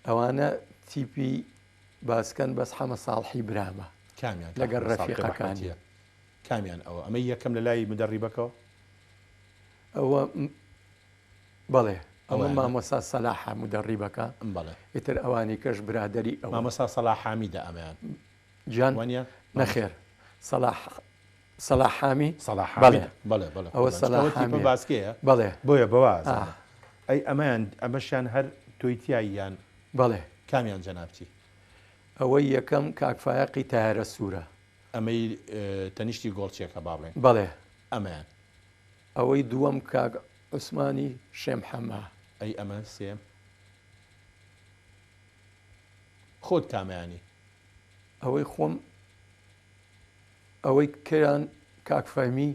ئەوانە تیپی باسکەن بەس حەمە ساڵحی برامە. کامیان؟ لەگەڵ حەمە ساڵحی ڕەفیقەکانی. ڕەحمەتیە. کامیان ئەوە؟ ئەمە یەکەم لە لای مدەڕیبەکەوە؟ ئەوە بەڵێ، ئەوە ئەوانە. مامۆستا سەلاحە مدەڕیبەکە. بەڵێ. ئیتر ئەوانی کەش برادەری ئەوە. مامۆستا سەلاح حامیدە ئەمەیان. گیان؟ وانە؟ نەخێر. سەلاح سەلاح حامی؟ سەلاح بەڵێ. حامیدە. بەڵێ، بەڵێ. ئەوە قوربان. سەلاح ئەوە تیپە حامیە. باسکەیە؟ بەڵێ. بۆیە بەوە ئازانە. ئا. ئەی ئەمەیان، ئەمەشیان هەر تۆی تیای یان؟ بەڵێ. کامیان جەنابتی؟ ئەوەی یەکەم کاک فایەقی تایەرە سوورە. ئەمەی تەنیشتی گۆڵچیەکە با بڵێین. بەڵێ. ئەمەیان. ئەوەی دووەم کاک عوسمانی شێم حەمە. ئەی ئەمە سێم؟ خۆت کامەیانی؟ ئەوەی خۆم ئەوەی کەیان کاک فەهمی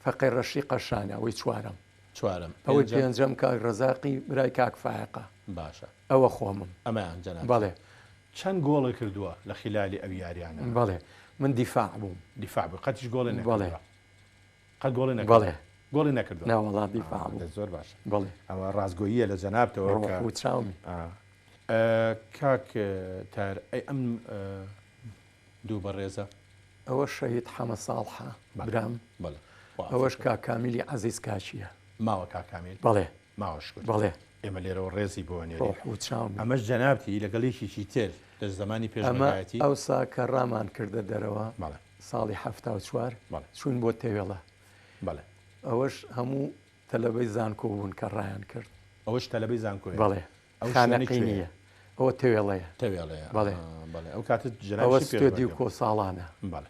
فەقێ ڕەشی قەشانە ئەوەی چوارەم. چوارەم. ئەوەی پێنجەم؟ پێنجەم کاک ڕەزاقی برای کاک فایەقە. باشە. ئەوە خۆمم. ئەمەیان جەنابت. بەڵێ. چەند گۆڵت کردووە لە خیلالی ئەو یاریانە؟ بەڵێ من دیفاع بووم. دیفاع بووی قەتیش گۆڵێ بەڵێ. نەکردووە؟ قەت گۆڵێ نەکردووە؟ بەڵێ. گۆڵی نەکردووە؟ ناوەڵا دیفاع بووم. زۆر باشە. بەڵێ. ئەوە ڕاستگۆییە لە جەنابتەوە ڕۆح کە و چاومی. کاک تار ئەی ئەم دوو بەڕێزە؟ ئەوە شەهید حەمە ساڵحە برام. بەڵێ. ئەوەش کاک کامیلی عەزیز کاکییە. ماوە کاک کامیل؟ بەڵێ. ماوە شکر. بەڵێ. ئێمە لێرەوە ڕێزی بۆ ئەنێرین. ڕۆح و چاومی. ئەمەش جەنابتی لەگەڵ یەکێکی تر لە زەمانی ئەمە پێشمەرگایەتی. ئەوسا کە ڕامان کردە دەرەوە بەڵێ. ساڵی 74 بەڵێ. چووین بۆ تەوێڵە. بەڵێ. ئەوەش هەموو تەلەبەی زانکۆ بوون کە ڕایان کرد. ئەوەش تەلەبەی زانکۆیە؟ بەڵێ. ئەو شوێنە کوێیە؟ خانەقینییە. ئەوە تەوێڵەیە. تەوێڵەیە. بەڵێ. بەڵێ. ئەو کاتە ئەوە جەنابیشی ستۆدیو پێشمەرگە بوو. کۆساڵانە. بەڵێ.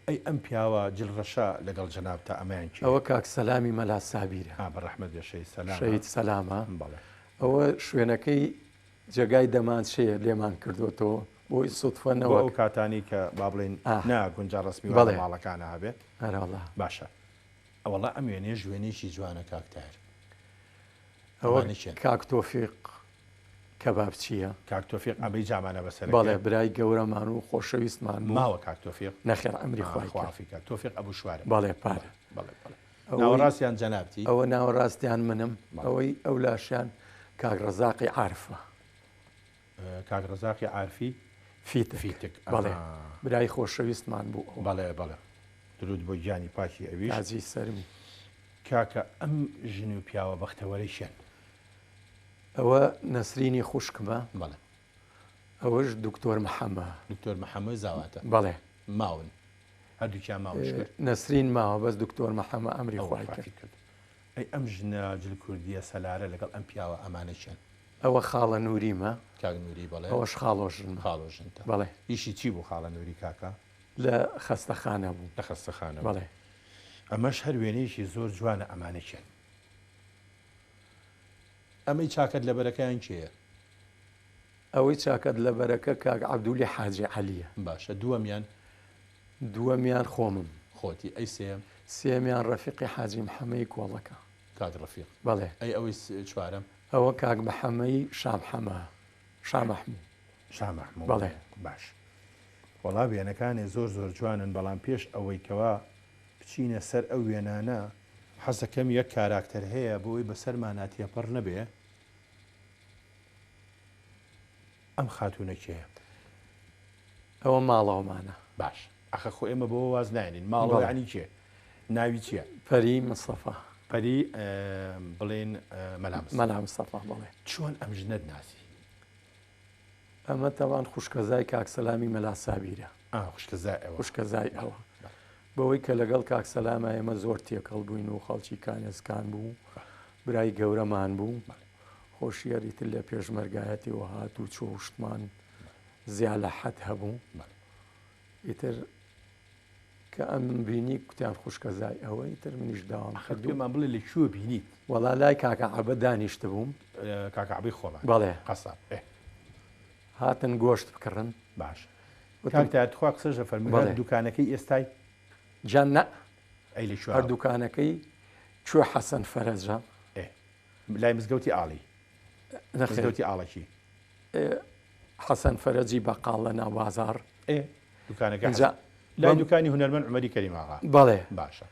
ئەی ئەم پیاوە جل ڕەشە لەگەڵ جەنابتا ئەمەیان کێیە؟ ئەوە کاک سەلامی مەلا سابیرە. ئا بە ڕەحمەت بێ شەهید سەلامە. شەهید سەلامە. بەڵێ. ئەوە شوێنەکەی جێگای دەمانچەیە لێمان کردۆتەوە بۆی سوتفە بۆ نەوەک. ئەو کاتانەی کە با بڵێین ئا. نا گونجا ڕەسمی وا لە بەڵێ. ماڵەکانا هەبێ. ئەرەوەڵا. باشە. وەڵا ئەم وێنەیەش وێنەیەکی جوانە کاک تاهیر. ئەوە ئەمانە کێن؟ کاک تۆفیق کەبابچییە. کاک تۆفیق ئەمەی جامانە بەسەرەکەی؟ بەڵێ برای گەورەمان و خۆشەویستمان بوو. ماوە کاک تۆفیق؟ نەخێر عەمری خوای خوا کرد. عەفوی کات. تۆفیق ئەبوو شوارە. بەڵێ پارە. بەڵێ بەڵێ. ئەوەی ناوەڕاستیان جەنابتی؟ ئەوە ناوەڕاستیان منم. بەڵێ. ئەوەی ئەولاشیان کاک ڕەزاقی عارفە. کاک ڕەزاقی عارفی فیتک. فیتک. بەڵێ ئەها. برای خۆشەویستمان بوو ئەوە. بەڵێ بەڵێ. درود بۆ گیانی پاکی ئەویش. تاجی سەرمی. کاکە ئەم ژن و پیاوە بەختەوەرەی کێن؟ ئەوە نەسرینی خوشکمە. بەڵێ. ئەوەش دکتۆر محەمە. دکتۆر محەمە زاواتە. بەڵێ. ماون. هەردووکیان ماون شکر. نەسرین ماوە بەس دکتۆر محەمە ئەمری ئەو خوای وەفاتی کرد. کرد. ئەی ئەم ژنە جل کوردیە سەلارە لەگەڵ ئەم پیاوە ئەمانە کێن؟ ئەوە خاڵە نوریمە. کاک نوری بەڵێ. ئەوەش خاڵۆژنمە. خاڵۆژنتە. بەڵێ. ئیشی چی بوو خاڵە نوری کاکە؟ لە خەستەخانە بوو. لە خەستەخانە بوو. بەڵێ. ئەمەش هەر وێنەیەکی زۆر جوانە ئەمانە کێن؟ ئەمەی چاکەت لەبەرەکەیان کێیە؟ ئەوەی چاکەت لەبەرەکە کاک عەبدولی حاجی عەلیە. باشە دووەمیان؟ دووەمیان خۆمم. خۆتی، ئەی سێیەم؟ سێیەمیان ڕەفیقی حاجی محەمەی کۆڵەکە. کاک ڕەفیق. بەڵێ. ئەی ئەوەی چوارەم؟ ئەوە کاک محەمەی شامحەمە، شامەحموو. شامەحموو. بەڵێ. باش. وەڵا وێنەکانێ زۆر زۆر جوانن بەڵام پێش ئەوەی کەوا بچینە سەر ئەو وێنانە حەزەکەم یەک کاراکتەر هەیە بۆی بەسەرمانا تێپەڕ نەبێ ئەم خاتوونە کێیە؟ ئەوە ماڵەوەمانە. باش ئەخە خۆ ئێمە بەوە واز نایەنین ماڵەوە بەڵێ. یانی کێ؟ ناوی چییە؟ پەری مستەفا. پەری بڵێن مەلا مستەفا. مەلا مستەفا بەڵێ. چۆن ئەم ژنەت ناسی؟ ئەمە تەوان خوشکەزای کاک سەلامی مەلا سابیرە. ئا خوشکەزای ئەوە. خوشکەزای ئەوە. بەوەی کە لەگەڵ کاک سەلامە ئێمە زۆر تێکەڵ بووین و خەڵکی کانێزکان بوو، برای گەورەمان بوو. خۆشیەری تر لە پێشمەرگایەتیەوە هات و چۆ وشتمان زیا لە حەد هەبوو. ئیتر کە ئەم بینی کوتیان خوشکەزای ئەوە، ئیتر منیش داوام ئەخر کردو. پێمان بڵێ لە کوێ بینیت؟ وەڵا لای کاکە عەبە دانیشت بووم. کاکە عەبەی خۆمان. بەڵێ. قەساب. ئێ. هاتن گۆشت بکڕن. باش. وتم کاک تاهیر تخوا قسەش دەفەرمووی، بەڵێ. هەر دوکانەکەی ئێستای؟ جا نا. ئەی لە کوێ هەر هەبوو؟ دوکانەکەی کوێ حەسەن فەرەجە. ئێ. لای مزگەوتی ئاڵی. نەخێر. مزگەوتی ئاڵەکی. ئێ، حەسەن فەرەجی بەقاڵ لە ناو بازاڕ. ئێ، دوکانەکە ئینجا حەسەن. لای بەم دوکانی هونەرمەند عومەری کەریم ئاغا. بەڵێ. باشە.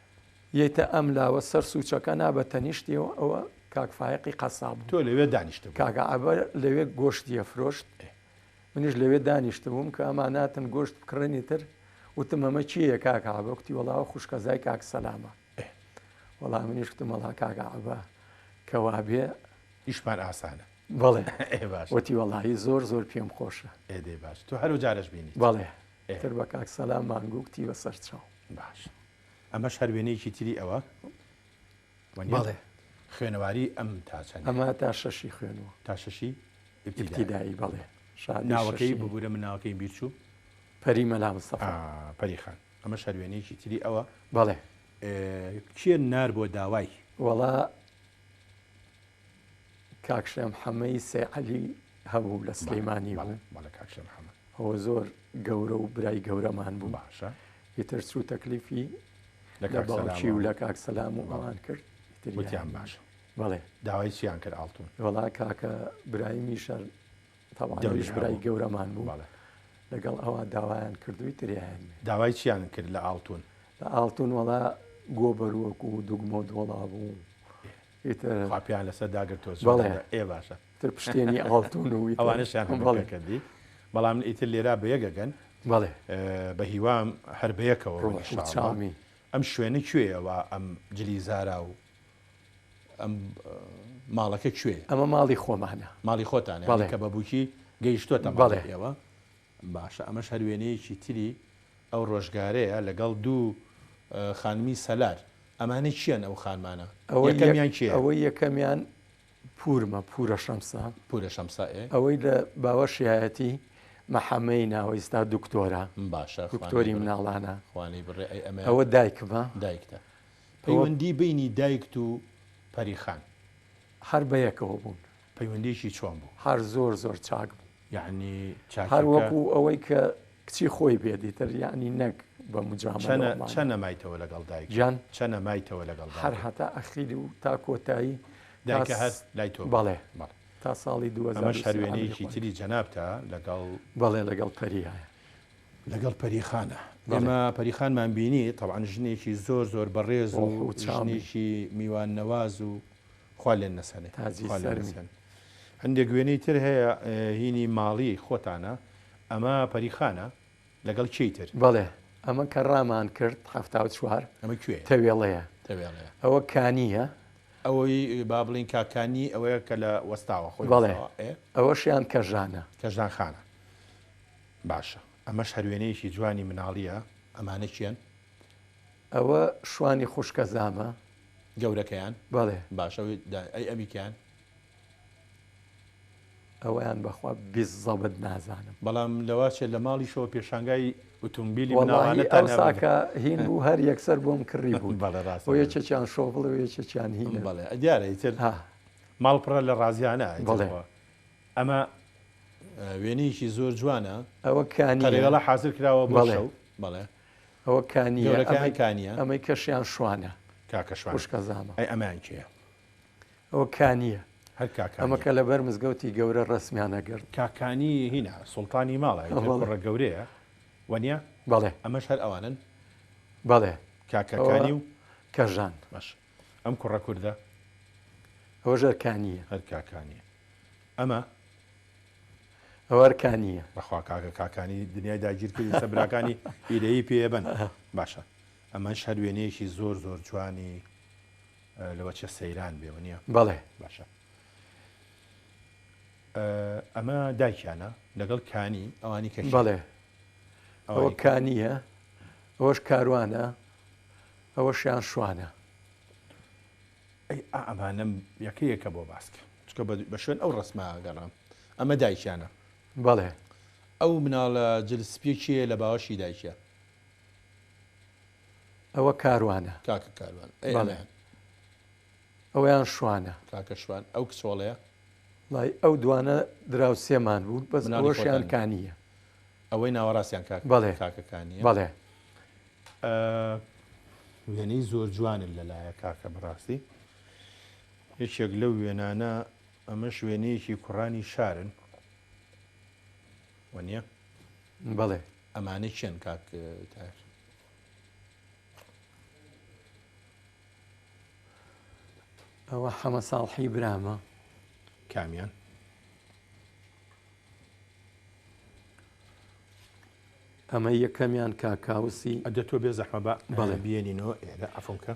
یەیتە ئەم لاوە سەر سوچەکە نا بە تەنیشتیەوە، ئەوە کاک فایەقی قەساب بوو. تۆ لەوێ دانیشتبووی. کاکە عەبە لەوێ گۆشتی ئەفرۆشت. ئێ. منیش لەوێ دانیشتبووم کە ئەماناتن گۆشت بکڕنی تر. وتم ئەمە کێیە کاکە عەبە؟ کوتی وەڵا ئەو خوشکەزای کاک سەلامە. ئێ. وەڵا منیش کوتم وەڵا کاکە عەبە کە وابێ ئیشمان ئاسانە. بەڵێ. ئێ باش. وتی وەڵاهی زۆر زۆر پێم خۆشە. ئێ دەی باش. تۆ هەرو جارەش بینیت. بەڵێ. ئێ. تر بە کاک سەلامان گوو کوتی بە سەر چاو. باش. ئەمەش هەر وێنەیەکی تری ئەوە؟ وەنیە؟ بەڵێ. خوێنەواری ئەم تا چەندە؟ ئەمە تا شەشی خوێنوە. تا شەشی ئیبتیدایی. ئیبتیدایی بەڵێ. شادی ناوەکەی شەشی. ببوورە من ناوەکەیم بیر چوو؟ پەری مەلا مستەفا. ئا، پەری خان. ئەمەش هەر وێنەیەکی تری ئەوە؟ بەڵێ. ئێ، کێ نار بۆ داوای؟ وەڵا کاک شێخ محەممەی سێ عەلی هەبوو لە سلەیمانی بەڵێ، بوو. بەڵێ، کاک شێخ محەممەد. ئەوە زۆر گەورە و برای گەورەمان بوو. باشە. ئیتر چوو تەکلیفی لە لە کاک باوکی و سەلامەوە. لە کاک سەلام و بەڵێ. ئەوان کرد. ئیتر وتیان یان باشە. بەڵێ. داوای چیان کرد ئاڵتون؟ وەڵا کاکە برایمی شەر تەواویش دەوری برای هەبوو. گەورەمان بوو. بەڵێ. لەگەڵ ئەوە داوایان کردووی تریان. داوای چیان کرد لە ئاڵتون؟ لە ئاڵتون وەڵا گۆبەروەک و دوگمە و دۆڵا بوو. ئیتر خواپیان لەسەر داگرتووە. بەڵێ. ئێ باشە. ئیتر پشتێنی ئاڵتون و ئیتر ئەوانەشیان هەموو بەڵێ. کردی. بەڵام ئیتر لێرا بەیەکەگەن. بەڵێ. بە هیوام هەر بەیەکەوە بن ڕۆح و ئینشاءڵڵا. چاومی. ئەم شوێنە کوێیەوە ئەم جلی زارا و ئەم ماڵەکە کوێیە؟ ئەمە ماڵی خۆمانە. ماڵی خۆتانە یانی کە بە بووکی گەیشتۆتە ماڵی ئێوە؟ باشە ئەمەش هەر وێنەیەکی تری ئەو ڕۆژگارەیە لەگەڵ دوو خانمی سەلار. ئەمانە کێن ئەو خانمانە؟ یەکەمیان کێیە؟ ئەوەی یەکەمیان پوورمە، پوورە شەمسە. پوورە شەمسە ئێ. ئەوەی لە باوەشیایەتی مەحەمەی ناوە ئیستا دکتۆرە. باشە دکتۆری مناڵانە. خوا نەیبڕێ ئەی ئەمەیان؟ ئەوە دایکمە. دایکتە. پەیوەندی بەینی دایکت و پەریخان؟ هەر بەیەکەوە بوون. پەیوەندیەکی چۆن بوو؟ هەر زۆر زۆر چاک بوو. یەعنی چاکی هەر وەکو ئەوەی کە کچی خۆی بێت ئیتر یەعنی نەک بە مجامەلە چەنە چەنە مایتەوە لەگەڵ دایکت؟ گیان؟ چەنە مایتەوە لەگەڵ هەر دایکت؟ هەتا ئەخیر و تا کۆتایی تا دایکە هەر لای تۆ بوو؟ بەڵێ بەڵێ. تا ساڵی ئەمەش 2003 هەر عەمری وێنەیەکی خۆی. تری جەنابتە لەگەڵ. بەڵێ لەگەڵ پەریایە. لەگەڵ پەریخانە. بەڵێ. ئێمە پەریخانمان بینی تەبعەن ژنێکی زۆر زۆر بەڕێز و ڕۆح و چامی. ژنێکی میوان نەواز و خوا لێن نەسەنێ. تاجی خوا لێن سەرمی. نەسەنێ. هەندێک وێنەی تر هەیە هینی ماڵی خۆتانە ئەمە پەریخانە لەگەڵ کێی تر؟ بەڵێ ئەمە کە ڕامان کرد 74 ئەمە کوێیە؟ تەوێڵەیە. تەوێڵەیە. ئەوە کانییە. ئەوەی با بڵێین کاک کانی ئەوەیە کە لە وەستاوە خۆی بەڵێ وەستاوە ئێ؟ ئەوەشیان کەژانە. کەژان خانە. باشە ئەمەش هەر وێنەیەکی جوانی مناڵییە ئەمانە کێن؟ ئەوە شوانی خوشکەزامە. گەورەکەیان؟ بەڵێ. باشە ئەی ئەمیکیان؟ ئەوەیان بەخوا بیزەبت نازانم. بەڵام لەواچێ لە ماڵیشەوە پێشانگای ئوتومبیلی وەڵاهی مناڵانەتان هەبوو. ئەوساکە هین بوو هەر یەکسەر بۆم کڕی بوون. بەڵێ ڕاستە. بۆ یەکێکیان شۆڤڵ و یەکێکیان هینە. بەڵێ دیارە ئیتر ها. ماڵ پڕە لە ڕازیانە ئیتر بەڵێ. خۆ. ئەمە وێنەیەکی زۆر جوانە. ئەوە کانییە. قەرەوێڵە حازر کراوە بۆ بەڵێ. شەو. بەڵێ. ئەوە کانییە. گەورەکەیان ئەمەی کانییە. ئەمەی کەشیان شوانە. کاکە شوانە. خوشکەزامە. ئەی ئەمەیان کێیە؟ ئەوە کانییە. هەر کاکانییە. ئەمە کە لەبەر مزگەوتی گەورە ڕەسمیان ئەگرت. کاکانی هینا سوڵتانی ماڵە، ئیتر بەڵێ. کوڕە گەورەیە وەنیە؟ بەڵێ. ئەمەش هەر ئەوانن؟ بەڵێ. کاکەکانی و کەژان. باش. ئەم کوڕە کوردە؟ ئەوەش هەر کانییە. هەر کاکانییە. ئەمە؟ ئەوە هەر کانییە. بەخوا کاکە کاکانی دنیای داگیر کرد ئیستا براکانی ئیرەیی پێ ئەبەن. باشە. ئەمەش هەر وێنەیەکی زۆر زۆر جوانی لەوە چێ سەیران بێ وەنیە؟ بەڵێ. باشە. ئەمە دایکیانە لەگەڵ کانی ئەوانی کە بەڵێ. ئەوە کانییە، ئەوەش کاروانە، ئەوەشیان شوانە. ئەی ئەمانەم یەکە یەکە بۆ باسکە چکە بە شوێن ئەو ڕسمە گەڕام ئەمە دایکیانە. بەڵێ. ئەو مناڵە جل سپیە کێیە لە باوەشی دایکیە؟ ئەوە کاروانە. کاکە کاروان. ئەی بەڵێ. ئەمەیان؟ ئەوەیان شوانە. کاکە شوان. ئەو کچۆڵەیە؟ وەڵای ئەو دوانە دراوسێمان بوون بەس مناڵی ئەوەشیان خۆتان. کانییە. ئەوەی ناوەڕاستیان کاکە بەڵێ. کاکە کانییە. بەڵێ. وێنەی زۆر جوانن لەلایە کاکە بەڕاستی. یەکێک لەو وێنانە ئەمەش وێنەیەکی کوڕانی شارن وەنیە؟ بەڵێ. ئەمانە کێن کاک تاهر؟ ئەوە حەمە ساڵحی برامە. کامیان؟ ئەمە یەکەمیان کاکاوسی. ئەدە تۆ بێ زەحمە بە بەڵێ. بێنینەوە ئێرە عەفوم کە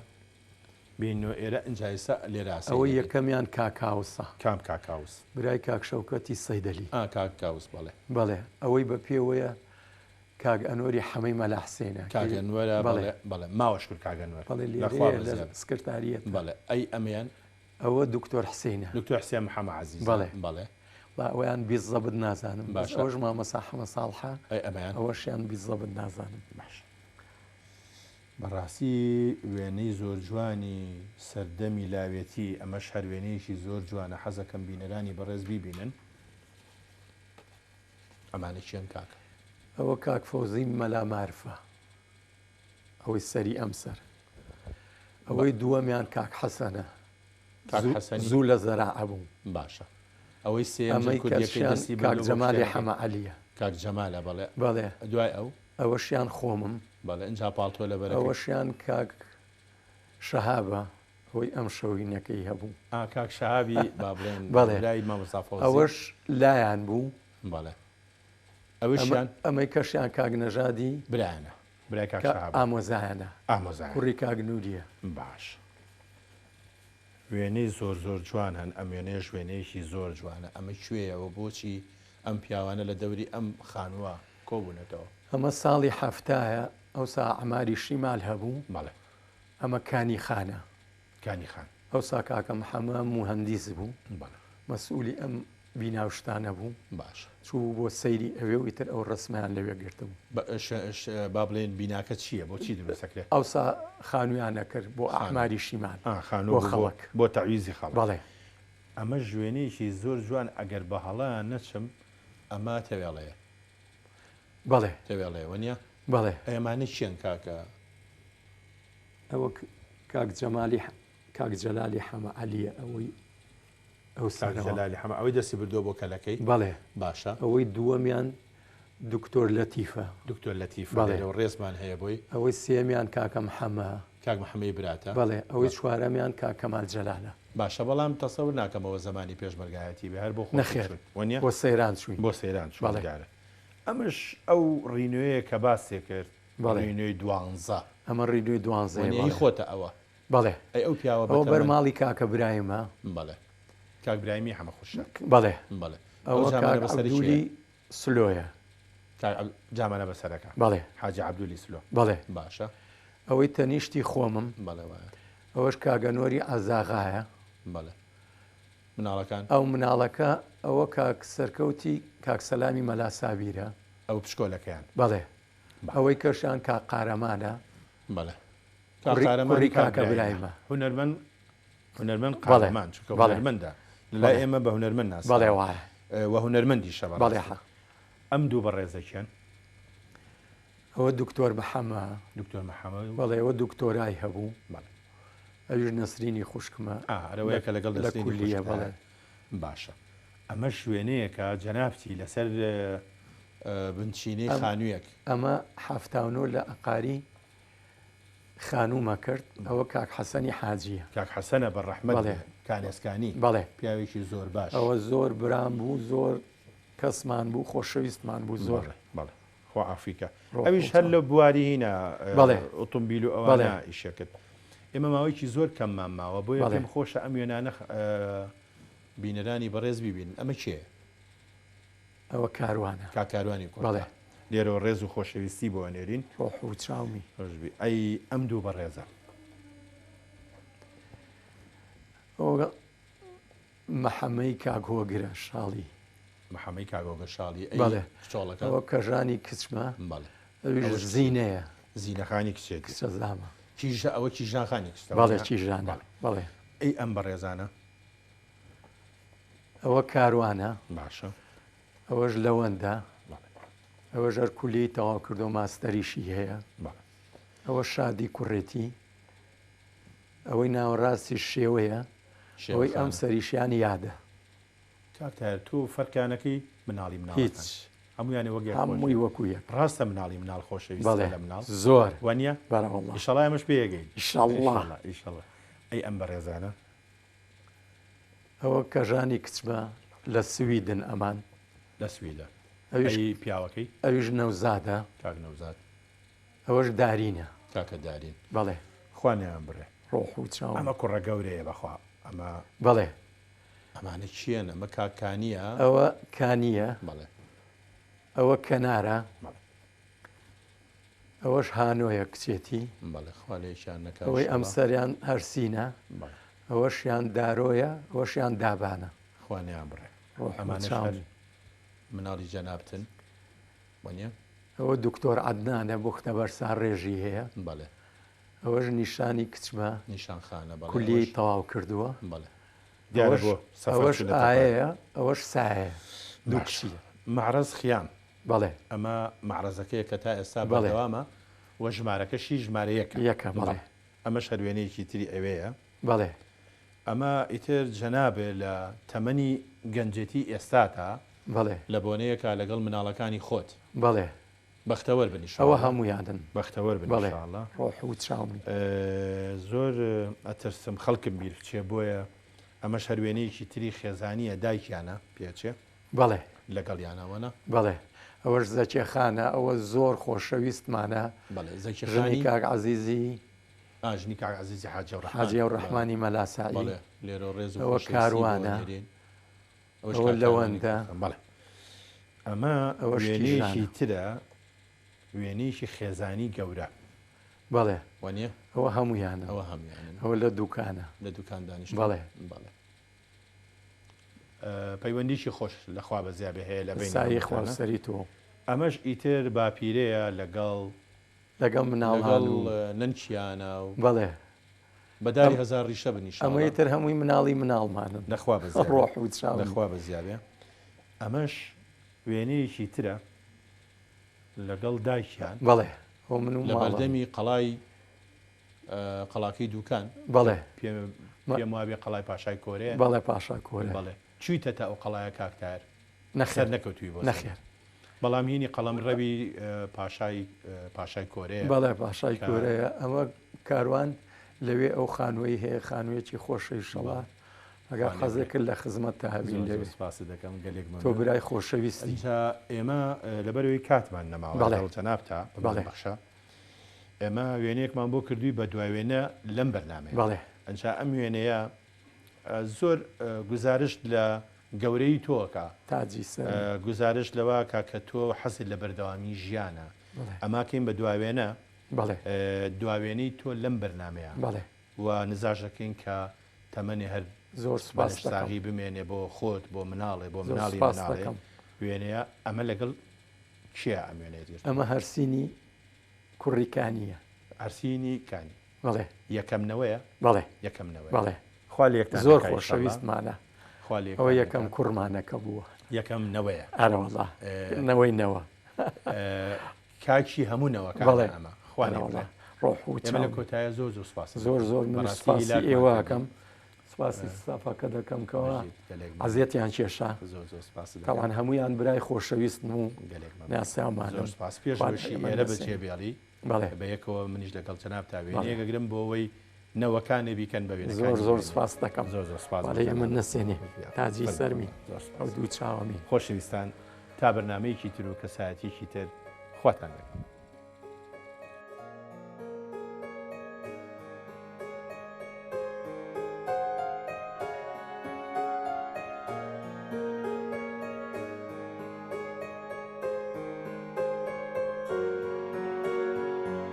بێنینەوە ئێرە ئینجا ئێستا لێرە ئاسایی ئەوە دەکەین. یەکەمیان کاکاوسە. کام کاکاوس؟ برای کاک شەوکەتی سەیدەلی. ئا کاکاوس بەڵێ. بەڵێ ئەوەی بە پێوەیە کاک ئەنوەری حەمەی مەلا حسێنە. کاک ئەنوەرە بەڵێ. بەڵێ بەڵێ ماوە شکر کاک ئەنوەر. بەڵێ لە خوا لێرەیە لە بەزیاد. سکرتاریەتە. بەڵێ ئەی ئەمەیان؟ ئەوە دکتۆر حسێنە. دکتۆر حسێن محەممە عەزیزە. بەڵێ. بەڵێ. با ئەویان بیزەبت نازانم. بەس باشە. ئەوەش مامۆستا حەمە ساڵحە. ئەی ئەمەیان؟ ئەوەشیان بیزەبت نازانم. باشە. بەڕاستی وێنەی زۆر جوانی سەردەمی لاوێتی، ئەمەش هەر وێنەیەکی زۆر جوانە، حەزەکەم بینەرانی بەڕێز بیبینن. ئەمانە کێن کاکە؟ ئەوە کاک فەوزی مەلا مارفە، ئەوەی سەری ئەم سەر. ئەوەی دووەمیان کاک حەسەنە. کاک حەسەنی؟ زوو لە زەراعە بوو. باشە. ئەوەی سێیەم ئەمەی کوردیەکەی کەشیان دەستی کاک بردووە بۆ جەمالی کتێبەکەی. حەمە عەلیە. کاک جەمالە، بەڵێ. بەڵێ. دوای ئەو؟ ئەوەشیان خۆمم. بەڵێ، ئینجا پاڵتۆ لەبەرەکەی. ئەوەشیان کاک شەهابە، ئەوەی ئەم شەوینەکەی هەبوو. ئا، کاک شەهابی با بڵێن بەڵێ. برای مامۆستا فەوزی. ئەوەش لایان بوو. بەڵێ. ئەوەشیان؟ ئەمەی کەشیان کاک نەژادی برایانە. برای کاک کە شەهابە. ئامۆزایانە. ئامۆزایانە. کوڕی کاک نووریە. باش. وێنەی زۆر زۆر جوان هەن، ئەم وێنەیەش وێنەیەکی زۆر جوانە، ئەمە کوێیە و بۆچی ئەم پیاوانە لە دەوری ئەم خانووە کۆبوونەتەوە؟ ئەمە ساڵی حەفتایە، ئەوسا عەماری شیمال هەبوو. بەڵێ. ئەمە کانی خانە. کانی خان. ئەوسا کاکە محەمە موهەندیس بوو. بەڵێ. مەسئولی ئەم بینا و شتانە بوو. باشە. چووبوو بۆ سەیری ئەوێ و ئیتر ئەو ڕەسمەیان لەوێ گرتبوو. با بڵێین بیناکە چییە؟ بۆ چی دروست ئەکرێ؟ ئەوسا خانوویان ئەکرد بۆ ئەعماری شیمال. خانوو بۆ خەڵک. بۆ تەعویزی خەڵک. بەڵێ. ئەمەش وێنەیەکی زۆر جوان ئەگەر بە هەڵە نەچم ئەمە تەوێڵەیە. بەڵێ. تەوێڵەیە وەنیە؟ بەڵێ. ئەی ئەمانە کێن کاکە؟ ئەوە کاک جەمالی کاک جەلالی حەمە عەلیە ئەوەی ئەو کاک سەرەوە. جەلالی حەمە ئەوەی دەستی بردووە بۆ کەلەکەی؟ بەڵێ. باشە. ئەوەی دووەمیان دکتۆر لەتیفە. دکتۆر لەتیفە بەڵێ. لێرەوە ڕێزمان هەیە بۆی. ئەوەی سێیەمیان کاکە محەمە. کاک محەمەی براتە؟ بەڵێ. ئەوەی چوارەمیان کاک کەمال جەلالە. باشە بەڵام تەسەور ناکەم ئەوە زەمانی پێشمەرگایەتی بێ هەر بۆ خۆتون نەخێر چوون وەنیە؟ بۆ سەیران چووین. بۆ سەیران چوون بەڵێ. دیارە. ئەمەش ئەو ڕینۆیە کە باستێ کرد بەڵێ. ڕینۆی دوانزە. ئەمە ڕینۆی دوانزەیە وەنیە هی بەڵێ. خۆتە ئەوە؟ بەڵێ. ئەی ئەو پیاوە ئەوە بەر بەتەمەن؟ ماڵی کاکە برایمە. بەڵێ. کاک برایمی حەمە خوشە. بەڵێ. بەڵێ. ئەو ئەوە جامانە کاک بەسەری عەبدولی کێیە؟ سلۆیە. کاک عەب جامانە بەسەرەکە. بەڵێ. حاجی عەبدولی سلۆ. بەڵێ. باشە. ئەوەی تەنیشتی خۆمم. بەڵێ وایە. ئەوەش کاگە نۆری عەزاغایە. بەڵێ. مناڵەکان؟ ئەو مناڵەکە ئەوە کاک سەرکەوتی کاک سەلامی مەلا سابیرە. ئەو پشکۆلەکەیان. بەڵێ. ئەوەی کەشیان کاک قارەمانە. بەڵێ. کاک کوڕی قارەمانی کوڕی کاک کاکە برایمە. برایمە. هونەرمەند هونەرمەند بەڵێ. قارەمان چونکە بەڵێ. هونەرمەندە. لەلای بەڵێ. ئێمە بە هونەرمەند بەڵێ ناسراوە. وایە. و هونەرمەندیشە بەڵێ بەڕاستی. حەق. ئەم دوو بەڕێزە کێن؟ ئەوە دکتۆر محەمە. دکتۆر محەمە. بەڵێ ئەوە دکتۆرای هەبوو. بەڵێ. ئەویش نەسرینی خوشکمە. ئا ئەرەوەیە کە لەگەڵ لە نەسرینی کولیە خوشکتایە. بەڵێ. باشە. ئەمەش وێنەیەکە جەنابتی لەسەر بنچینەی ئەم خانوویەک. ئەمە 79 لە ئەقاری خانوومە کرد. ئەوە کاک حەسەنی حاجیە. کاک حەسەنە بە ڕەحمەت بەڵێ. بێ کانێسکانی. بەڵێ. پیاوێکی زۆر باش. ئەوە زۆر برام بوو، زۆر کەسمان بوو، خۆشەویستمان بوو زۆر. بەڵێ بەڵێ. خوا عەفوی کە. ڕۆح ئەویش هەر و لە بواری هینا بەڵێ. ئۆتۆمبیل و بەڵێ. ئەوانە ئیشە کرد. ئێمە ماوەیەکی زۆر کەممان ماوە بۆیە بەڵێ. پێم خۆشە ئەم وێنانە بینەرانی بەڕێز بیبینن. ئەمە کێیە؟ ئەوە کاروانە. کاک کاروانی کوڕتە. بەڵێ. لێرەوە ڕێز و خۆشەویستی بۆ ئەنێرین. ڕۆح و چاومی. خۆشبی. ئەی ئەم دوو بەڕێزە؟ ئەوە محەمەی کاک هۆگرە شاڵی. محەمەی کاک هۆگرە شاڵی. ئەی بەڵێ. کچۆڵەکە؟ ئەوە کەژانی کچمە. بەڵێ. ئەویش ئەوەش زینەیە. زینەخانی کچێتی. کچە زامە. کیژە ئەوە کیژانخانی کچتە. بەڵێ کیژانە. بەڵێ. بەڵێ. ئەی ئەم بەڕێزانە؟ ئەوە کاروانە. باشە. ئەوەش لەوەندە. بەڵێ. ئەوەش هەر کولیەی تەواو کردو ماستەریشی هەیە. بەڵێ. ئەوە شادی کوڕێتی. ئەوەی ناوەڕاستی شێوەیە. ئەوەی ئەم شێوەخانە. سەریشیان یادە. کاک تاهر تۆ فەرقیانەکەی مناڵی مناڵەکان. هیچ. هەمویانی وەک یەک هەمووی خۆشە. وەکو یەک. ڕاستە مناڵی مناڵ خۆشەویستە بەڵێ. لە مناڵ؟ زۆر. وانییە؟ بەرەوەڵڵا. ئیشەڵا ئێمەش پێیەگەین. ئیشەڵڵا. ئیشەڵڵا ئیشەڵڵا. ئەی ئەم بەڕێزانە؟ ئەوە کەژانی کچمە لە سویدن ئەمان. لە سویدە. ئەویش ئەی پیاوەکەی؟ ئەویش نەوزادە. کاک نەوزاد. ئەوەش دارینە. کاکە دارین. بەڵێ. خوا نەیان بڕێ. ڕۆح و چاوم. ئەمە کوڕە گەورەیە بەخوا. ئەمە بەڵێ. ئەمانە کێن؟ ئەمە کاک کانییە؟ ئەوە کانییە. بەڵێ. ئەوە کەنارە. بەڵێ. ئەوەش هانۆیە کچێتی. بەڵێ خوا لێکیان نەکا ئەوەی ئەم ئیشەڵڵا. سەریان هەرسینە. بەڵێ. ئەوەشیان دارۆیە، ئەوەشیان دابانە. خوا نەیان بڕێ. ڕۆح و ئەمانەش چاوم. هەر مناڵی جەنابتن وەنیە؟ ئەوە دکتۆر عەدنانە بوختە بەرسا ڕێژی هەیە. بەڵێ. ئەوەش نیشانی کچمە. نیشانخانە بەڵێ. کولیەی ئەوەش تەواو کردووە. بەڵێ. دیارە ئەوەش بۆ سەفەر ئەوەش چوونەتە پار. ئایەیە، ئەوەش سایەیە. دوو باشە. کچیە. مەعرەز خیام. بەڵێ. ئەمە مەعرەزەکەیە کە تا ئێستا بەڵێ. بەردەوامە و ژمارەکەشی ژمارە یەکە. یەکە بەڵێ. بەڵێ. ئەمەش هەر وێنەیەکی تری ئەوەیە. بەڵێ. ئەمە ئیتر جەنابێ لە تەمەنی گەنجێتی ئێستاتا بەڵێ. لە بۆنەیەکا لەگەڵ مناڵەکانی خۆت. بەڵێ. بەختەوەر بن ئەوە ئیشاڵڵا. هەمویانن. بەختەوەر بن بەڵێ. ئیشاڵڵا. ڕۆح و چاومی. زۆر ئەترسم خەڵکم بیر بچێ بۆیە ئەمەش هەر وێنەیەکی تری خێزانییە دایکیانە پێچێ. بەڵێ. لەگەڵیانە وەنە؟ بەڵێ. ئەوەش زەکێخانە، ئەوە زۆر خۆشەویستمانە. بەڵێ، ژنی زەکێخانی کاک عەزیزی. ئا ژنی کاک عەزیزی حاجی ئەوڕەحمان. حاجی ئەوڕەحمانی مەلا سەعید. بەڵێ لێرەوە ڕێز و ئەوە خۆشەویستی بۆ کاروانە. ئەنێرین. ئەوەش ئەوە کاک کاروانی لەوەندە. کوڕ. بەڵێ. ئەمە ئەوەش وێنەیەکی کیژانە. ترە، وێنەیەکی خێزانی گەورە. بەڵێ. وانییە؟ ئەوە هەموویانن. ئەوە هەموویانن. ئەوە لە دووکانە. لە دووکان دانیشتوون. بەڵێ. بەڵێ. پەیوەندیی خۆش لە خوا بەزیا بێ هەیە لە بەینی سایەی خوا و هەمووتانا. سەری تۆ. ئەمەش ئیتر باپیرەیە لەگەڵ. لەگەڵ مناڵان لەگەڵ و. نەنکیانا و. بەڵێ. بە داری هەزار ڕیشە بن ئەمە ئیشاڵا. ئیتر هەمووی مناڵی مناڵمانن. لە خوا بەزیا بێ. ڕۆح و لە چاوی. خوا بەزیا بێ. ئەمەش وێنەیەکی ترە لەگەڵ دایکیان. بەڵێ. ئەوە من و لە ماڵم. بەردەمی قەڵای قەڵاکەی دووکان. بەڵێ. پێم وابێ قەڵای پاشای کۆرەیە. بەڵێ پاشا کۆرە. بەڵێ. چوویتەتە ئەو قەڵایە کاک تاهر؟ نەخێر. سەر نەکەوتووی بۆ سەری. نەخێر. بەڵام هینی قەڵەم ڕەوی پاشای پاشای کۆرەیە. بەڵێ پاشای کە کۆرەیە. ئەمە کاروان لەوێ ئەو خانووەی هەیە، خانوویەکی خۆشە ئیشەڵا. ئەگەر خانووی حەزێ کرد لە خزمەتتا هەبین زۆر زۆر لەوێ. سپاست دەکەم، گەلێک تۆ مەمنوون. برای خۆشەویستی. ئینجا ئێمە لەبەرەوەی کاتمان نەماوە بەڵێ. لەگەڵ جەنابتا بمان بەڵێ. بەخشە. ئێمە وێنەیەکمان بۆ کردووی بە دوای وێنە لەم بەرنامەیە. بەڵێ. ئەنجا ئەم وێنەیە زۆر گوزارشت لە گەورەی تۆ ئەکا. تاجی سەرم. گوزارشت لەوە ئەکا کە تۆ حەزت لە بەردەوامی ژیانە. بەڵێ. ئەماکەین بە دواوێنە. بەڵێ. دواوێنەی تۆ لەم بەرنامەیە. بەڵێ. و نزاش دەکەین کە تەمەنێ هەر زۆر سوپاس بەلەش دەکەم. ساغی بمێنێ بۆ خۆت، بۆ مناڵێ، بۆ زۆر مناڵی سوپاس مناڵێ. دەکەم. وێنەیە ئەمە لەگەڵ کێیە ئەم وێنەیەت گرتووە؟ ئەمە هەرسینی کوڕی کانییە. هەرسینی کانی. بەڵێ. یەکەم نەوەیە؟ بەڵێ. یەکەم نەوەیە. بەڵێ. خوا لە یەکتان زۆر دەکا ئیشەڵا. خۆشەویستمانە. خوا لە ئەوە یەکتان یەکەم دەکا. کوڕمانە کە بووە. یەکەم نەوەیە. ئەرەوەڵا. نەوەی نەوە. کاکی هەموو نەوەکانە بەڵێ. ئەمە. خوا لێ ئەرەوەڵا. بکات. ڕۆح و ئێمە لە چاو. کۆتایە زۆر زۆر سوپاست زۆر دەکەم. زۆر من بەڕاستی سوپاسی هیلاکمان ئێوە کردی. ئەکەم. سوپاسی ستافەکە دەکەم کەوا بژیت، گەلێک مەمنون. عەزیەتیان کێشا. زۆر زۆر سوپاست دەکەم. تەوان هەموویان برای خۆشەویستن و گەلێک مەمنون. ناسیاومانن. زۆر سوپاس. پێش خوا ئەوەشی ئێمە ئێرە ناسێنێ. بەجێ بێڵی، بەڵێ. بە یەکەوە منیش لەگەڵ جەنابتا بەڵێ. وێنەیەک ئەگرم بۆ ئەوەی نەوەکانێ بیکەن بە وێنەکانی زۆر زۆر وێنەیە. سوپاس دەکەم. زۆر زۆر سوپاس بەڵێ ئێمە دەکەم. نەسێنێ. تاجی فەرموو. سەرمی. زۆر سوپاس. ئەو دوو چاوەمی. خۆشەویستان تا بەرنامەیەکی تر و کەسایەتیەکی تر خواتان لەگەڵ.